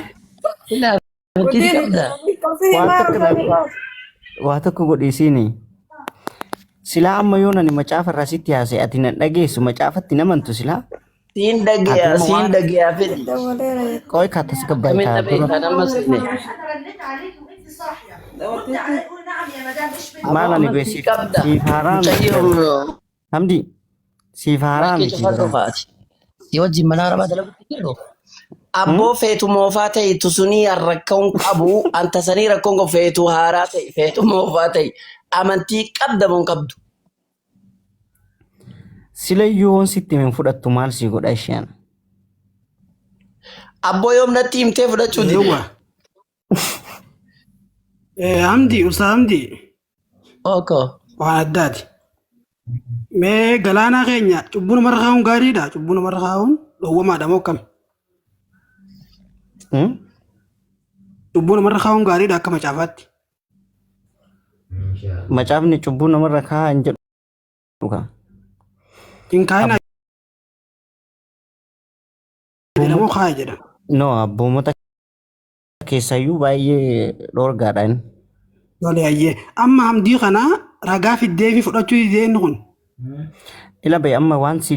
filaa amantii ni
Gudiin
qabda?
qabsi
Waan
himaa
tokko naa
rufanii
godhi. Waa tokko godhiisiini. Silaa amma yoon ani macaafa irraa sitti haasa'e ati na dhageessu macaafatti hin amantu silaa.
Siin
Ati
dhageeya
amma
siin
waan
dhageeya fedhi.
Dawaleera.
qo'ee kaa tasgabbaa'e
Akkamiin
kaa
na
dura.
beektaa nama seene? Aboo
Maal ani
amantii
beeksiif
qabda?
siif haaraa miti bara.
Mucayyoo
Hamdi siif haaraa
maal kee
miti
cufadhu
bara.
faati. Si wajjin mana arabaa dalaguutti jiru. Abboo feetu moofaa ta'e tusunii rakkoon qabu anta sanii rakkoon qabu feetu haaraa ta'e feetu moofaa ta'e amantii qabda moo hin qabdu?
Silayyuu yoon sitti hin fudhattu maal sii godha isheen?
Abboo yoom natti himtee fudhachuu dide?
Yawwa. Hamdi, Ustaaz Hamdi,
Oko.
waan addaati. Mee galaanaa keenya cubbuu namarra kaa'uun gaariidha. Cubbuu namarra kaa'uun dhowwamaadha moo akkami?
Hmm?
Cubbuu namarra kaa'uun gaariidha akka macaafaatti.
Macaafni cubbuu namarra kaa'aa hin jedhu kaa.
Hin kaa'inaa jedha moo
Abboomota
kaa'a jedha.
no abboomota keessayyuu baay'ee dhoorgaadha inni.
Tole ayyee. Amma hamdii kana ragaa fiddee fi fudhachuu didee inni kun.
Ila bee amma waan si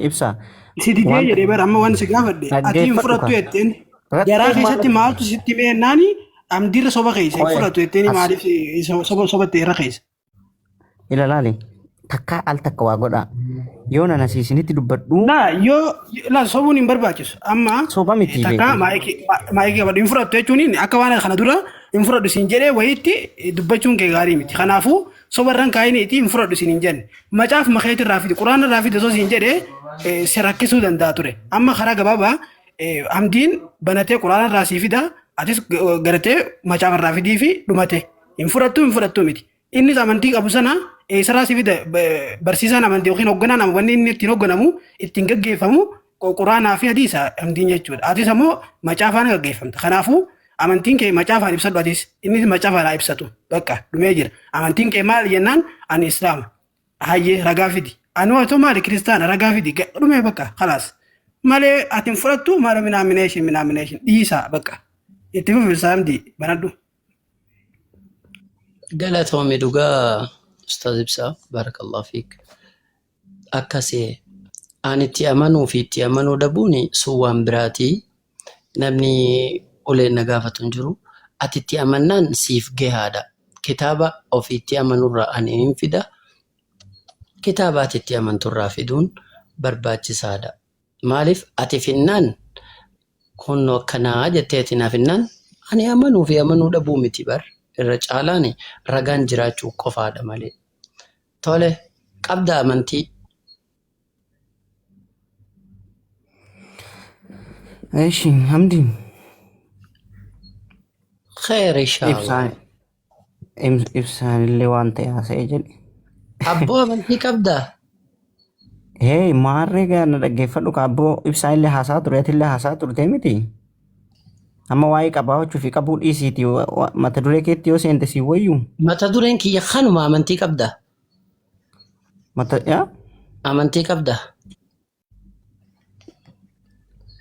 ibsa.
Si didee
Wanta
jedhee bara amma waan si gaafadhe ati hin
dhaggeeffadhu
fudhattu
kan.
jetteen garaa
Rakkoo maal
keessatti maaltu sitti meennaani amdiirra soba keessa hin
qoye
fudhattu jetteen
as
maaliif soba sobatte irra keessa.
ila laali takkaa al takka waa godhaa. Yoo nana siisinitti dubbadhu
Laa yoo laa sobuun hin barbaachisu amma
soba miti
takka
beeku.
maayikii qabadhu hin fudhattu jechuun akka waan kana dura hin fudhadhu siin jedhee wayiitti dubbachuun kee gaarii miti. Kanaafuu soba irraan kaayiniiti hin fudhadhu siin hin jenne. Macaaf makeetii irraa fidi quraana irraa fidi osoo siin jedhee si rakkisuu danda'a ture. Amma karaa gabaabaa Hamdiin banatee quraana irraa sii fida atis garatee macaafa irraa fidii fi dhumate. Hin fudhattu hin fudhattu miti. Innis amantii qabu sana eessarraa si fida barsiisaan amantii yookiin hoogganaan wanni inni ittiin hoogganamu ittiin gaggeeffamu quraanaa fi hadiisa hamdiin jechuudha. Atis ammoo macaafaan gaggeeffamta. Kanaafuu amantiin kee macaafaan ibsadhu atis innis macaafaan haa ibsatu. Bakka dhumee jira. Amantiin kee maal jennaan ani islaama. Hayyee ragaa fidi. Anuu atoo maali kiristaana ragaa fidi. Dhumee bakka kalaas. Malee ati hin fudhattu maala minaamineeshin minaamineeshin dhiisaa bakka. Itti fufi saamdii banadhu.
Galatoomi dhugaa Ustaaz Ibsaa barakallahu fiik. Akkasii ani itti amanuu fi itti amanuu dhabuun sun waan biraati. Namni uleen na gaafatu hin jiru. Ati itti amannaan siif gahaadha. Kitaaba ofii itti amanurraa ani hin fida. Kitaaba ati itti amanturraa fiduun barbaachisaadha. Maaliif ati finnaan kunnoo akkanaa jettee ati naa finnaan ani amanuu fi amanuu dhabuu miti bar irra caalaan ragaan jiraachuu qofaadha malee. Tole qabda amantii.
Eshi Hamdi
Kheer inshaallah.
ibsaan ibsaan illee waan ta'e haasa'ee jedhe.
Abboo amantii qabdaa?
Hee maarree gaa na dhaggeeffadhu ka abboo ibsaan illee haasaa ture ati illee haasaa turte miti. Amma waa'ee qabaachuu fi qabuu dhiisiiti mata duree keetti yoo seente si wayyu.
Mata dureen kiyya kanuma amantii qabdaa?
Mata yaa
Amantii qabdaa?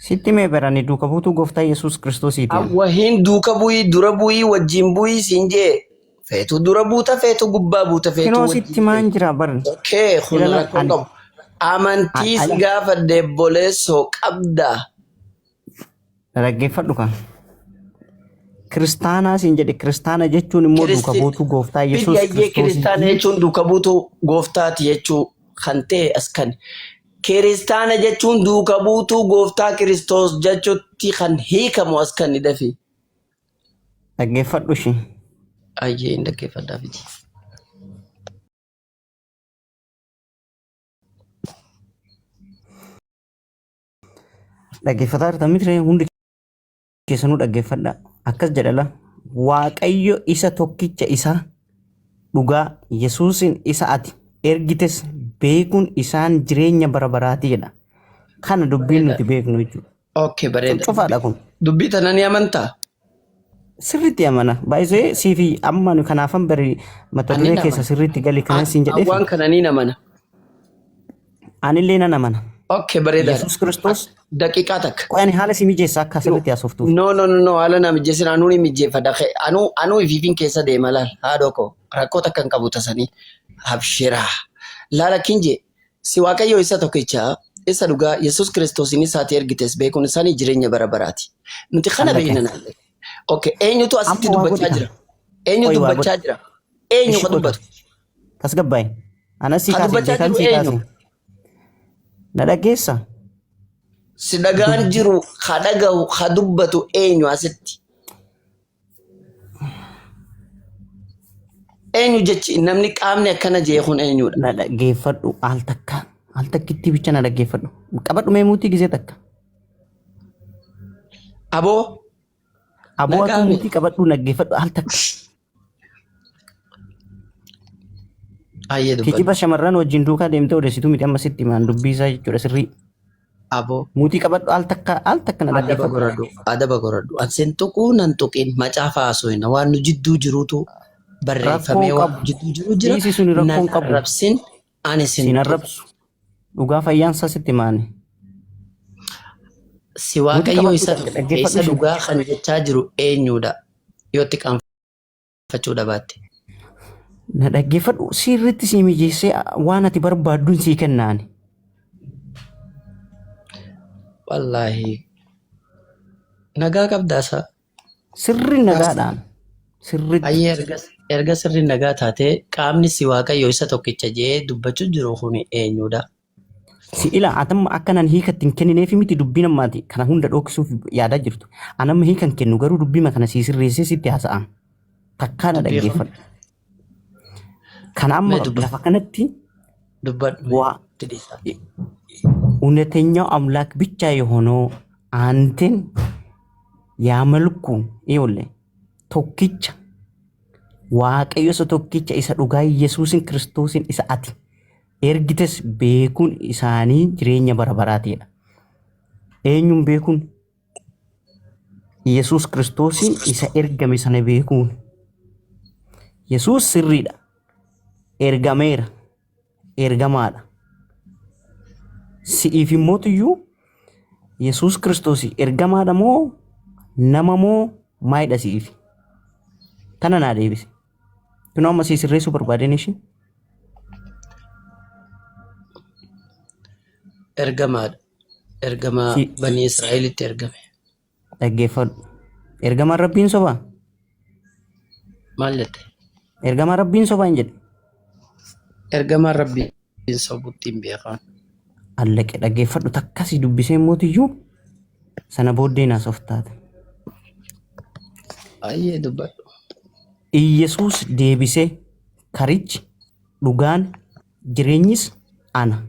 Sitti mee barani duuka buutuu gooftaa Yesuus Kiristoosiiti. ani.
Wahiin duuka bu'ii dura bu'ii wajjin bu'ii siin jee feetu dura buuta feetu gubbaa buuta feetu
Kinoo
wajjin
sitti maan jira baran.
Okee kun
Ilala
rakkoo
ani
qabu. Amantii si gaafadhe obboleessoo qabda.
dhaggeeffadhu kan. Kiristaanaa siin jedhe kiristaana jechuun immoo duuka buutuu gooftaa Yesuus
Biyya kiristaana
Kiristoosiiti.
jechuun duuka buutuu gooftaati jechuu kan ta'e as kan. Kiristaana jechuun duuka buutuu gooftaa Kiristoos jechuutti kan hiikamu as kan dafi.
Dhaggeeffadhu ishee.
Ayyee hin dhaggeeffadhaa fiti.
Dhaggeeffataa jirtan miti ree hundi keessanuu dhaggeeffadhaa. Akkas jedha la Waaqayyo isa tokkicha isaa dhugaa Yesuusin isa ati ergites beekuun isaan jireenya bara baraati jedha. Kana dubbiin
Bareeda.
nuti beeknu jechuudha.
Okay bareeda.
Cufaadha kun.
Dubbii tana ni amantaa?
Sirriitti amana. Baay'isee siifi amma nu kanaafan bari mata
Ani
duree
nan
keessa
amana.
sirriitti gali kanan siin jedheef
Waan kana ni amana.
anillee nan amana.
Okay bareedaadha.
Yesuus Kiristoos
Daqiiqaa takka.
qoy ani haala si mijeessa akka sirriitti haasoftuuf.
No no no no haala na mijeessin anuu ni mijeeffadha. Anuu anuu ifiifin keessa deema laal haadhoo koo rakkoo takka hin qabu tasanii abshiraa. Laala kinje si waaqayyo isa tokkicha isa dhugaa Yesuus Kiristoos inni isaati ergites beekuun isaanii jireenya bara baraati. Nuti kana
Allaqe.
beekna naalle. Okay eenyutu asitti
Amma waa
dubbachaa
godhi
jira? Eenyu
Qoy waa
dubbachaa
godhi.
jira? Eenyu
Ishi
ka
godhi.
dubbatu?
Tasgabbaa'e. Anas si
Ka
kaase
dubbachaa
beekan
jiru
si
eenyu?
kaase. Na dhaggeessa.
Si dhagaan jiru ka dhagahu ka dubbatu eenyu asitti? Eenyu jechi namni qaamni akkana jee kun eenyudha?
Na dhaggeeffadhu al takka. Al takkitti bicha na dhaggeeffadhu. Qabadhu mee muutii gisee takka.
Aboo
Aboo
Nagaa
atuu
mi?
muutii qabadhu dhaggeeffadhu al takka.
Ayyee dubbadhu.
Kijiba shamarran wajjin duukaa deemtee odeessitu miti amma sitti himaan dubbii isaa jechuudha sirrii.
Aboo.
Muutii qabadhu al takka al takka na
Adaba
dhaggeeffadhu.
goradhu. Adaba goradhu. Ansin tuquu nan tuqin macaafa haasofina waan nu jidduu jirutu barreeffamee
Rakkoon
waan
qabu.
nu jidduu jiru jira.
Dhiisi suni
Nan
rakkoon qabu.
arrabsin ani sin
Sin
tuqu.
arrabsu. Dhugaa fayyaan isaa sitti himaani.
Si
Muutii
waaqayyo
qabadhu
isa tokkicha
dhaggeeffadhu
isa
ishee.
dhugaa kan jechaa jiru eenyudha? Yoo itti qaanfachuu dhabaatte.
Na dhaggeeffadhu sirriitti sii mijeessee waan ati barbaadduun sii kennaani.
Wallaahi nagaa qabdaa isaa.
Sirri nagaadhaan. Sirritti.
Ayyee erga sirri nagaa taatee qaamni si Waaqayyo isa tokkicha jee dubbachuu jiru kun eenyudha?
Si ila atamma akka nan hiikatti hin kennineef miti dubbii namaati kana hunda dhoksuuf yaadaa jirtu. Anamma hiikan kennu garuu dubbii kana sii sirreessee sitti haasa'a. Takkaa na
Dubbii kun
dhaggeeffadhu. Kana amma
mee dubbadhu
lafa kanatti
dubbadhu mee
waa
didhiisa.
እውነተኛው አምላክ ብቻ የሆነው አንተን ያመልኩ ይኸውልህ tokkicha Waaqayyo isa tokkicha isa dhugaa Yesuusin Kiristoosin isa ati ergites beekuun isaanii jireenya bara baraatiidha. Eenyuun beekuun? Yesuus Kiristoosin isa ergame sana beekuun. Yesuus sirriidha. Ergameera. Ergamaadha. Si'iif immootiyyuu Yesuus Kiristoos ergamaadha moo nama moo maalidha si'iif? Tana naa deebise. Kunoo amma sii sirreessuu barbaadeen ishee.
Ergamaadha. Ergamaa
Si
banii Israa'elitti ergame.
dhaggeeffadhu. Ergamaan Rabbiin sobaa?
Maal jette?
Ergamaan Rabbiin sobaa hin jedhe.
Ergamaan Rabbiin sobutti hin beekan.
Allaqe dhaggeeffadhu takkasii dubbisee mootiyyuu sana booddee naas of taate.
Ayyee dubbadhu.
Iyyasuus deebisee karichi dhugaan jireenyis ana.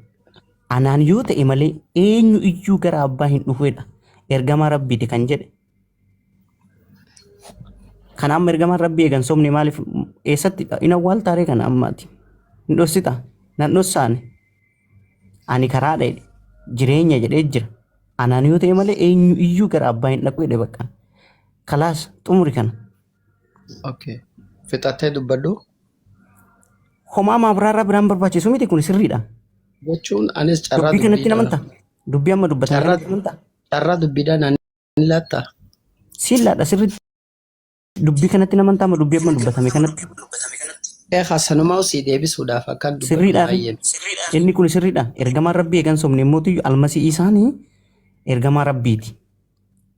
Anaan yoo ta'e malee eenyu iyyuu gara abbaa hin dhufedha. Ergamaa Rabbiiti kan jedhe. Kana amma ergamaan Rabbii eegan sobne maaliif eessatti in awwaaltaaree kana ammaati? Hin dhossita. Nan dhossaane. Ani karaadha jedhe. Jireenya jedhee jira. Anaan yoo ta'e malee eenyu iyyuu gara abbaa hin dhaqu jedhe bakka. Kalaas xumuri kana.
Okay. Fixattee dubbadhu.
Homaa maabiraarraa biraan barbaachisu miti kun sirriidha.
Jechuun anis carraa
Dubbii kanatti
dubbiidhaan
namantaa? Dubbii amma dubbatame
carraa
kanatti namantaa?
carraa dubbiidhaan ani laatta.
Siin laadha sirriitti dubbii kanatti namantaa amma dubbii amma dubbatame kanatti
Eegaa sanumaa sii deebisuudhaaf akkan dubbadhu
sirriidhaa fi
baay'een.
inni kun sirriidha. Ergamaan Rabbii eegan sobne mootiyyuu almasii isaanii ergamaa Rabbiiti.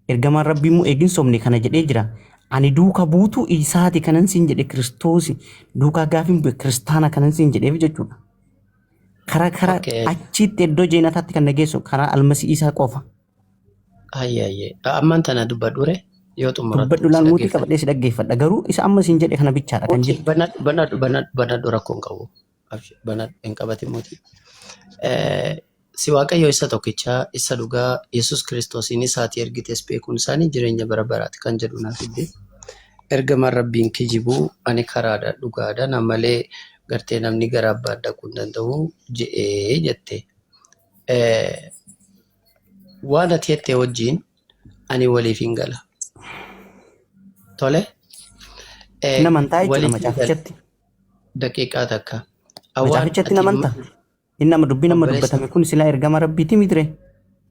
Ergamaan Rabbii immoo eegin sobne kana jedhee jira. Ani duuka buutuu isaati kanan siin jedhe Kiristoosi duukaa gaafin bu'e kiristaana kanan siin jedheef jechuudha. Karaa karaa
Okay.
achitti iddoo jeenataatti kan na geessu karaa almasii isaa qofa.
Ayyee ayyee. Ammaan tana dubbadhu ree yoo xumurattu
Dubbadhu
si
laal mootii
dhaggeeffadha.
qabadhee si dhaggeeffadha. Garuu isa amma siin jedhe kana bichaadha kan
Mootii
jedhu.
banadhu banadhu banadhu banadhu rakkoo hin qabu. Abshir, Banadhu hin qabatin mootii. Si Waaqayyo isa tokkichaa isa dhugaa Yesuus Kiristoosiin isaati ergites beekuun isaanii jireenya bara baraati kan jedhu naaf fidde. Ergamaan Rabbiin kijibuu ani karaadha dhugaadha na malee gartee namni gara abbaa dhaquu hin danda'u je'ee jette. Waan ati jette wajjin ani waliif hin gala. Tole.
Hin amantaa jechuudha
Waliif hin gala.
macaafichatti.
Daqiiqaa takka. Awwaan
Macaafichatti
ati
hin amantaa. Inni nama dubbii nama
obboleessa
dubbatame kun silaa ergama Rabbiiti mitire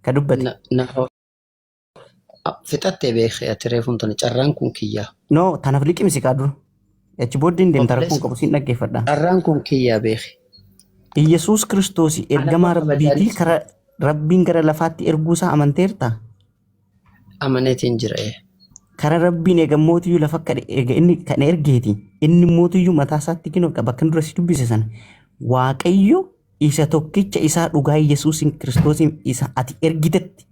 ka dubbate.
na na fixattee beekee ati reefuun tana carraan kun kiyyaa.
No tanaaf liqimsi kaa dura. Achi booddee hin deemta rakkoon
Obboleessa
qabu siin dhaggeeffadha.
carraan kun kiyyaa beeke.
Iyyasuus Kiristoos
Ana
ergamaa
amma
Rabbiitii
kabajaanis
karaa Rabbiin gara lafaatti erguusaa amanteerta.
amaneetiin jira.
Karaa Rabbiin eega mootiyyuu lafa akka erga inni kan ergeeti. Inni mootiyyuu mataa isaatti kennu qaba. Bakka dura si dubbise sana. Waaqayyo isa tokkicha isaa dhugaa Yesuusin Kiristoosiin isa ati ergitetti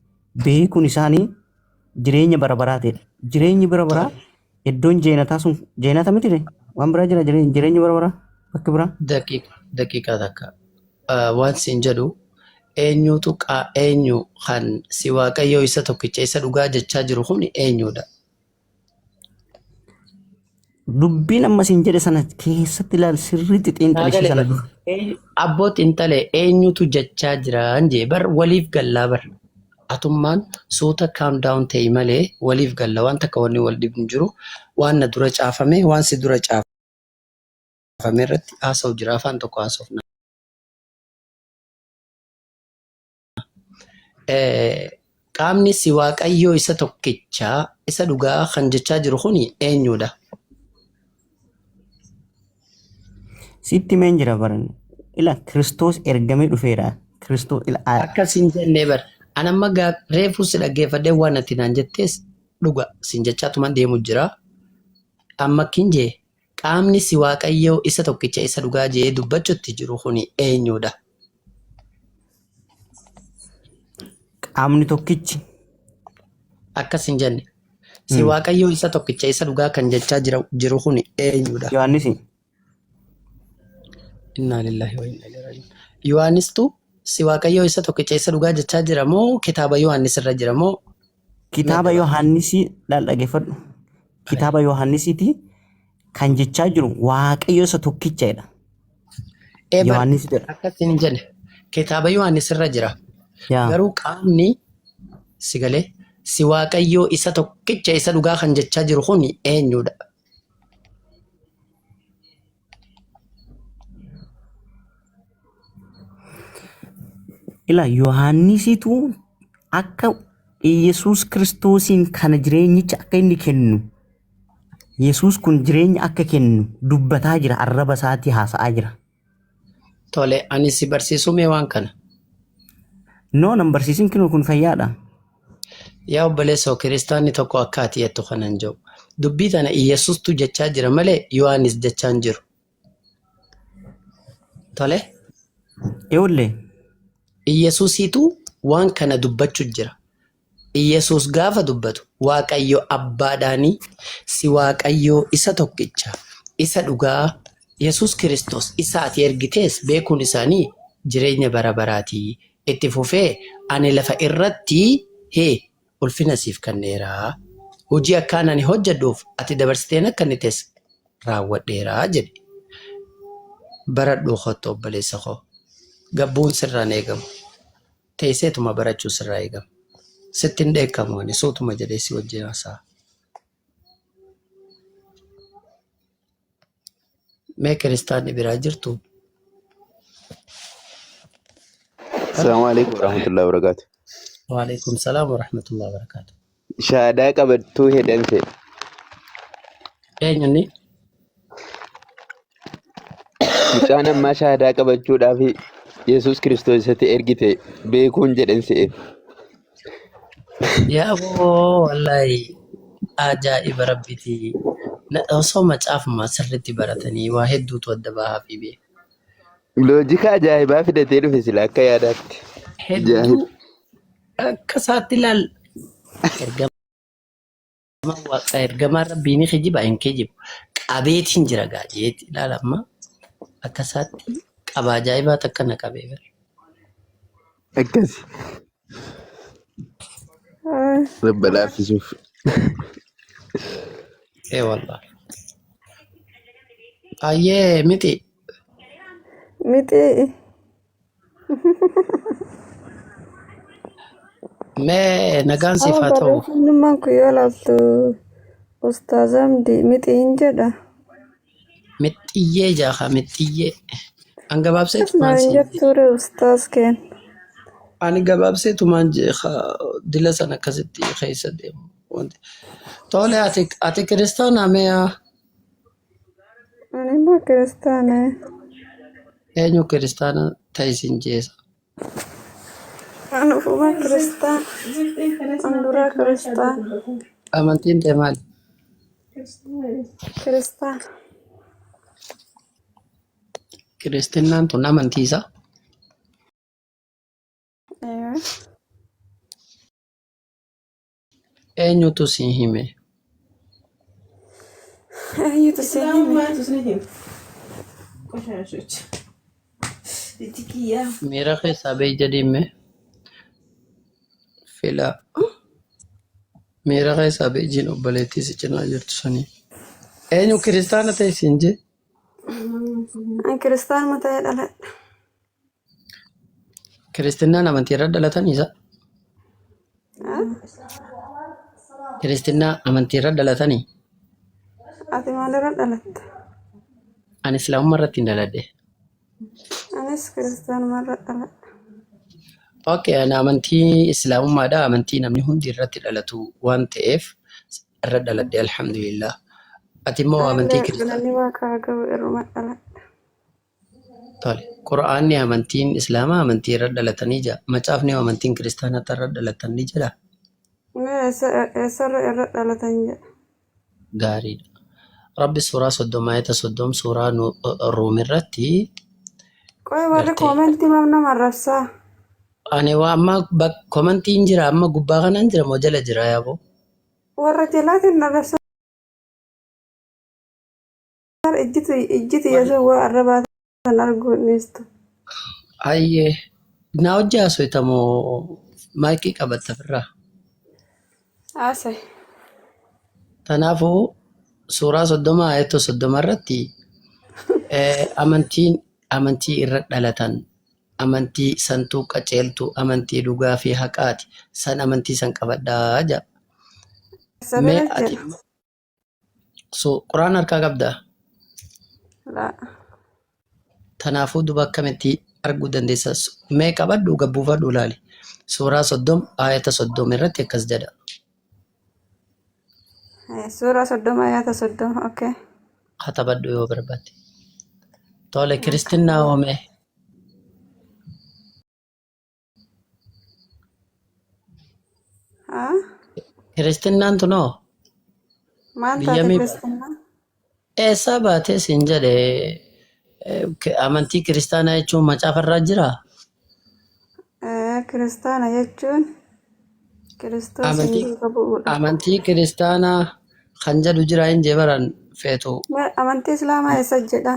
beekuun isaanii jireenya bara baraatidha. Jireenyi bara baraa
Tole.
iddoon jeenataa sun jeenata miti ree? Waan biraa jira jireenyi bara baraa bakki biraa.
Daqiiqaa takka. Waan siin jedhu eenyutu eenyu kan si Waaqayyo isa tokkicha isa dhugaa jechaa jiru kun eenyudha?
Dubbiin amma siin jedhe sana keessatti ilaali sirriitti xiinxali ishee
Naagale
sana
bar.
dura.
Abboo xiinxalee eenyutu jechaa jiraan jee bar waliif gallaa bar. Atummaan suuta calm down ta'e malee waliif galla waan takka wanni wal dhibnu jiru waan na dura caafame waan si dura caafame irratti haasa'u jira afaan tokko haasofna. Qaamni si Waaqayyoo isa tokkichaa isa dhugaa kan jechaa jiru kun eenyudha?
Sitti himeen jira baran. Ila Kiristoos ergamee dhufeera. Kiristoos ila
Akkas hin jennee bar. An amma reefuu si dhaggeeffadhee waan ati naan jettees dhuga sin jechaatuman deemu jira. Amma akkin jee qaamni si Waaqayyoo isa tokkicha isa dhugaa jee dubbachutti jiru kuni eenyudha?
Qaamni tokkichi.
Akkas hin jenne. Si Waaqayyoo isa tokkicha isa dhugaa kan jechaa jiru kuni eenyudha?
Yohaannisi.
Innaa lillahi wa innaa ilaihi raaji'uun. Yohaannistu si Waaqayyoo isa tokkicha isa dhugaa jechaa jira moo kitaaba Yohaannis irra jira moo?
Kitaaba Yohaannisii laal dhaggeeffadhu. Kitaaba Yohaannisiiti kan jechaa jiru Waaqayyo isa tokkicha jedha.
Ee bar
Yohaannis jedha.
akkas hin jenne. Kitaaba Yohaannis irra jira.
Yaa.
Garuu qaamni si galee si Waaqayyoo isa tokkicha isa dhugaa kan jechaa jiru kun eenyudha?
Ila Yohaannisitu akka Yesuus Kiristoosiin kana jireenyicha akka inni kennu Yesuus kun jireenya akka kennu dubbataa jira arraba isaatii haasa'aa jira.
Tole ani si barsiisuu mee waan kana?
No nan barsiisin kinoo kun fayyaadha.
Yaa obboleessoo kiristaanni tokko akka ati jettu kana hin jiru. Dubbii tana Iyesuustu jechaa jira malee Yohaannis jechaa hin jiru. Tole
Ijoollee
Iyesuusiitu waan kana dubbachuu jira. Iyesuus gaafa dubbatu Waaqayyo abbaadhaanii si Waaqayyo isa tokkicha isa dhugaa Yesuus Kiristoos isa ati ergitees beekuun isaanii jireenya bara baraati. Itti fufee ani lafa irratti hee ulfina siif kenneera. Hojii akkaan ani hojjedhuuf ati dabarsiteen akka inni tees raawwadheera jedhe. Baradhuu kottu obboleessa koo. Gabbuun sirraan eegamu. Teesseetuma barachuu sirraa eegama. Sitti hin dheekkamu ani suutuma jedhee si wajjin haasa'a. Mee kiristaanni biraa jirtu?
Assalamu alaikum warahmatullahi wabarakatuh.
Waalaikum salaam warahmatullahi wabarakatuh.
Shaadaa qabattuu hedhan se'e.
Eenyunni?
Mucaan ammaa shaadaa qabachuudhaaf Yesuus Kiristoos isatti ergite beekuun jedhan se'e.
Yaa boo wallaahi ajaa'iba rabbiiti. Osoo macaafuma sirriitti baratanii waa hedduutu adda bahaa fi beeka.
Loojika ajaa'ibaa fidatee dhufe sila akka yaadaatti.
Hedduu
Ajaa'iba.
akka isaatti ilaal. Ergamaan waaqa ergamaan rabbii ni kijiba hin kijibu. Qabeetiin jira gaa jeetti ilaala amma akka isaatti qaba ajaa'ibaa takka na qabee bara.
Akkasi. Rabba laaffisuuf.
Ee wallah. Ayyee miti.
Miti.
Mee nagaan siif
Amma
haa ta'u.
barreeffamnummaan kun yoo ilaaltu Ustaaz Amdi mixi hin jedha.
Mixxiyyee jaaha mixxiyyee. An gabaabsee
Akkas
tumaan
naan
siin
jettuure Ustaaz keen.
Ani gabaabsee tumaan jeeqa dila sana akkasitti keessa deemu. Wanti. Tole ati kiristaanaa mee yaa?
Ani immoo kiristaana.
Eenyu kiristaana ta'e siin jeesa?
Ani ufuma kiristaana. An duraa kiristaana.
Amantiin tee maali?
Kiristaana.
Kiristinnaan tun amantii isaa?
Eeyyee.
Eenyutu si hime?
Eenyutu si hime?
Miira keessaa bahi jedhiin mee. Filaa. Miira keessaa bahi jiin obboleettii si cinaa jirtu sanii. Eenyu kiristaana ta'e siin jee?
An kiristaanuma ta'ee dhaladha.
Kiristinnaan amantii irra dhalatanii isa? Kiristinnaa amantii irra dhalatanii?
Ati maalirra dhalatte?
Ani islaamummaa irratti hin dhaladhe.
Anis kiristaanumarra dhaladha.
Okay, ani amantii islaamummaadha. Amantii namni hundi irratti dhalatu waan ta'eef irra dhaladhe alhamdulillah. Ati immoo amantii
Anillee
kiristaanaa.
galanni waaqaa ga'u irruma dhaladha.
Tole. Qur'aanni amantiin Islaamaa amantii irra dhalatanii jira. Macaafni amantiin kiristaanaa irra dhalatanii jira.
Mee eessarra irra dhalatan jedha.
Gaariidha. Rabbi suuraa 30 ayata 30 suuraa Ruum irratti
Qoy warri
gartee
koomentii maaf nama arrabsaa?
ani waa amma komantiin jira amma gubbaa kanaan jira moo jala jira yaaboo?
Warra jalaatiin arrabsaa ijjiti ijjiti
Warri
yesuun waa arrabaa tan arguu hin dhiistu.
Ayyee naa hojii haasoftamoo maayikii qabatta ofirraa?
Haasa'e.
Kanaafuu suuraa 30 ayata 30 irratti amantiin amantii irra dhalatan amantii santuu qaceeltuu amantii dhugaa fi haqaati san amantii san qabadhaa jedha.
Eessa
Mee
bira
ati
jedha?
so quraan harkaa qabdaa?
Laa.
Tanaafuu duba akkamitti arguu dandeessa? Mee qabadhu gabbuufadhu ilaali. Suuraa 30 ayata 30 irratti akkas jedha.
Suuraa 30 ayata 30. Okay.
Katabadhu yoo barbaadde. Tole kiristinnaa hoomee.
Haa?
Kiristinnaan tunoo
Maal
biyya
taate
mii
kiristinnaa?
eessaa baatee siin jedhe amantii kiristaanaa jechuun macaafarraa jiraa?
Kiristaana jechuun Kiristoosiin
Amantii
duuka bu'uudha.
amantii kiristaanaa kan jedhu jira hin jee baran feetu
Amantii Islaamaa eessa jedha?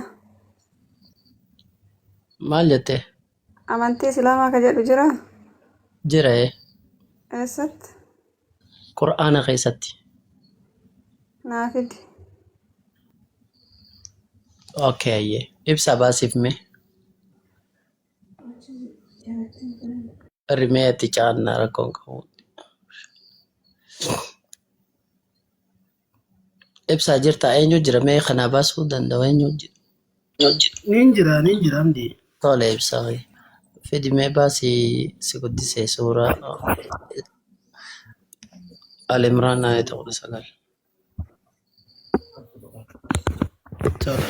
maal jette?
Amantii Islaamaa ka jedhu jira?
Jira ee.
Eessatti?
Qur'aana keessatti.
Naa fidi.
Okay ayyee. Ibsa baasiif mee. Rimee itti caannaa rakkoon qabu. Ibsaa jirta eenyu jira mee kana baasuu danda'u eenyu jira?
Nin jira nin jira amdi.
Tole ibsaa fidi mee baasii si guddisee suuraa Al-Imraan ayata 19.
Tole.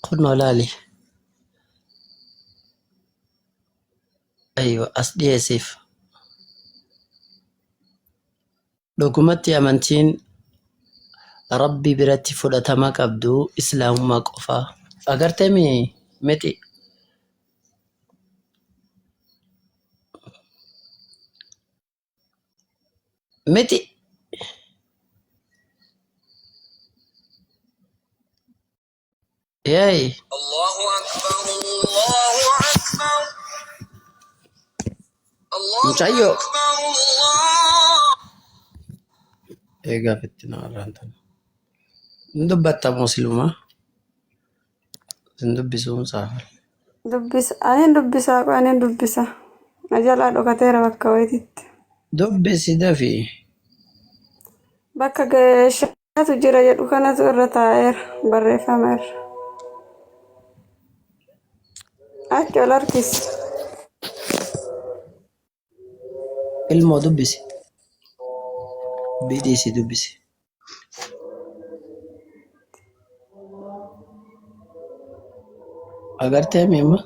Kunoo laali. Aywa as dhiyeessiif. Dhugumatti amantiin Rabbi biratti fudhatama qabdu Islaamummaa qofa. Agartee mi miti? Miti. Yaayi. Mucayyoo. Eegaa fittina irraan tana. Hin dubbatta musliima. Hin dubbisuun saafal.
Dubbisa. Ani dubbisaa qoy ani dubbisa. Na jalaa dhokateera bakka wayititti.
Dubbisi dafi.
Bakka geeshatu jira jedhu kanatu irra taa'eera barreeffama irra. Achi ol harkisi.
Ilmoo dubbisi. Bidhiisi dubbisi. Agartee miima?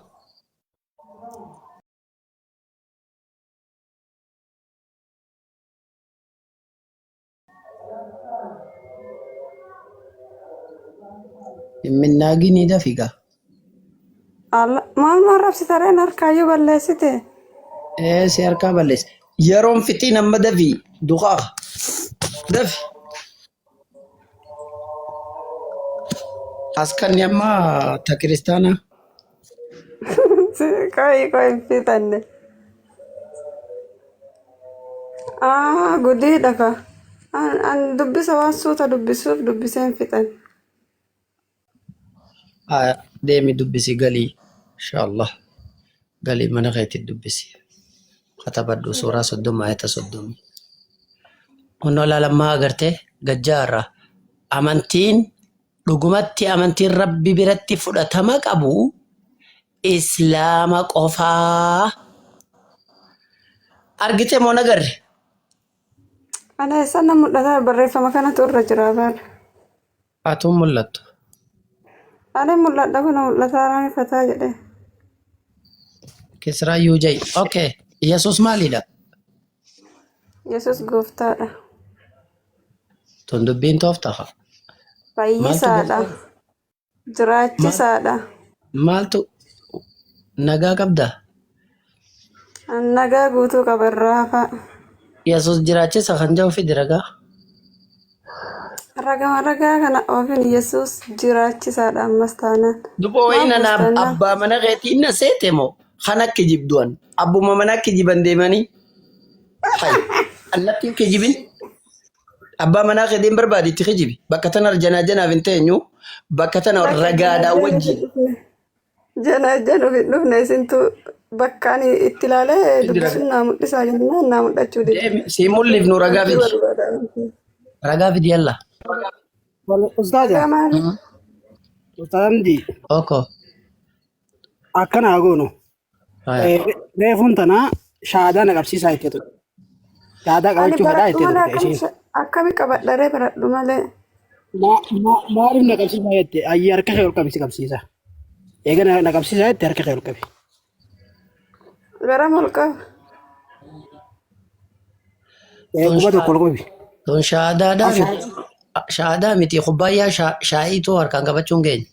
Hin minnaaginii dafi gaa.
Alla maal maal rabsitareen harkaayyuu balleessite.
Ee si harkaa balleesse. Yeroon fixiin amma dafi duqaa. Dafi. As kanni amma ta kiristaanaa.
Qoyi qoyi hin fixanne. Ah gudiidha ka. An dubbisa waan suuta dubbisuuf dubbisee hin fixanne.
Haa deemi dubbisi galii. Inshaallah. Galii mana keetti dubbisi. Katabadhu suuraa 30 ayata 30. Kunoo laalammaa agartee gajjaa irraa amantiin
Dhugumatti amantiin Rabbi biratti fudhatama qabu Islaama qofaa. Argite moo nagarre?
Ana eessaan na mul'ata barreeffama kanatu irra jira baala.
Atuun mul'attu.
Ani mul'adha kun mul'ataa naan ifataa jedhe.
Kisraa Yuujay. Okay. Yesuus maalidha?
Yesuus gooftaadha.
Tun dubbiin tooftafa. Maaltu
Fayyisaadha.
gooftaa?
Jiraachisaadha.
Maaltu nagaa qabdaa?
Nagaa guutuu qaba irraa hafaa.
Yesuus jiraachisa kan jedhu fidi ragaa.
Ragama ragaa kana oofin Yesuus jiraachisaadha ammas taanaan.
Duba
Maal
wayii nana
buustannaa?
abbaa mana keetii na seete moo kan akka kijibduan abbuma mana kijiban deemanii hay allattiin kijibin abbaa manaa kee deem barbaadi itti kijibi bakka tana janaa janaaf hin teenyu bakka tana
Bakka
ragaadhaan
janaa jana
wajjin
dhufne. Janaa jana hin dhufne isintu bakka ani itti ilaalee
fidi ragaa
dubbisuun naa mul'isaa jennaan naa mul'achuu dide.
deemi sii mul'ifnu ragaa
Hojii
fidi
barbaada.
ragaa fidi yalla
Ustaaza,
Ragaa maali?
Ustaaza Hamdi,
oko
akkana haa goonu.
haya
Reefuun tana shaadaa na qabsiisaa jettee turte. Shaadaa
Ani
qabachuu fedhaa
baradhu
jettee
malee
turte isiin.
akkami qabadha ree baradhu malee.
Maaliif na qabsiisaa jette? Ayyee harka kee ol qabi si qabsiisa. Eega na qabsiisaa jette harka kee ol qabi.
Garam ol qaba.
Tun
Quba tokko ol qabi.
tun shaadaadhaa miti shaadaa miti kubbaayyaa shaayiituu harkaan qabachuun keenya.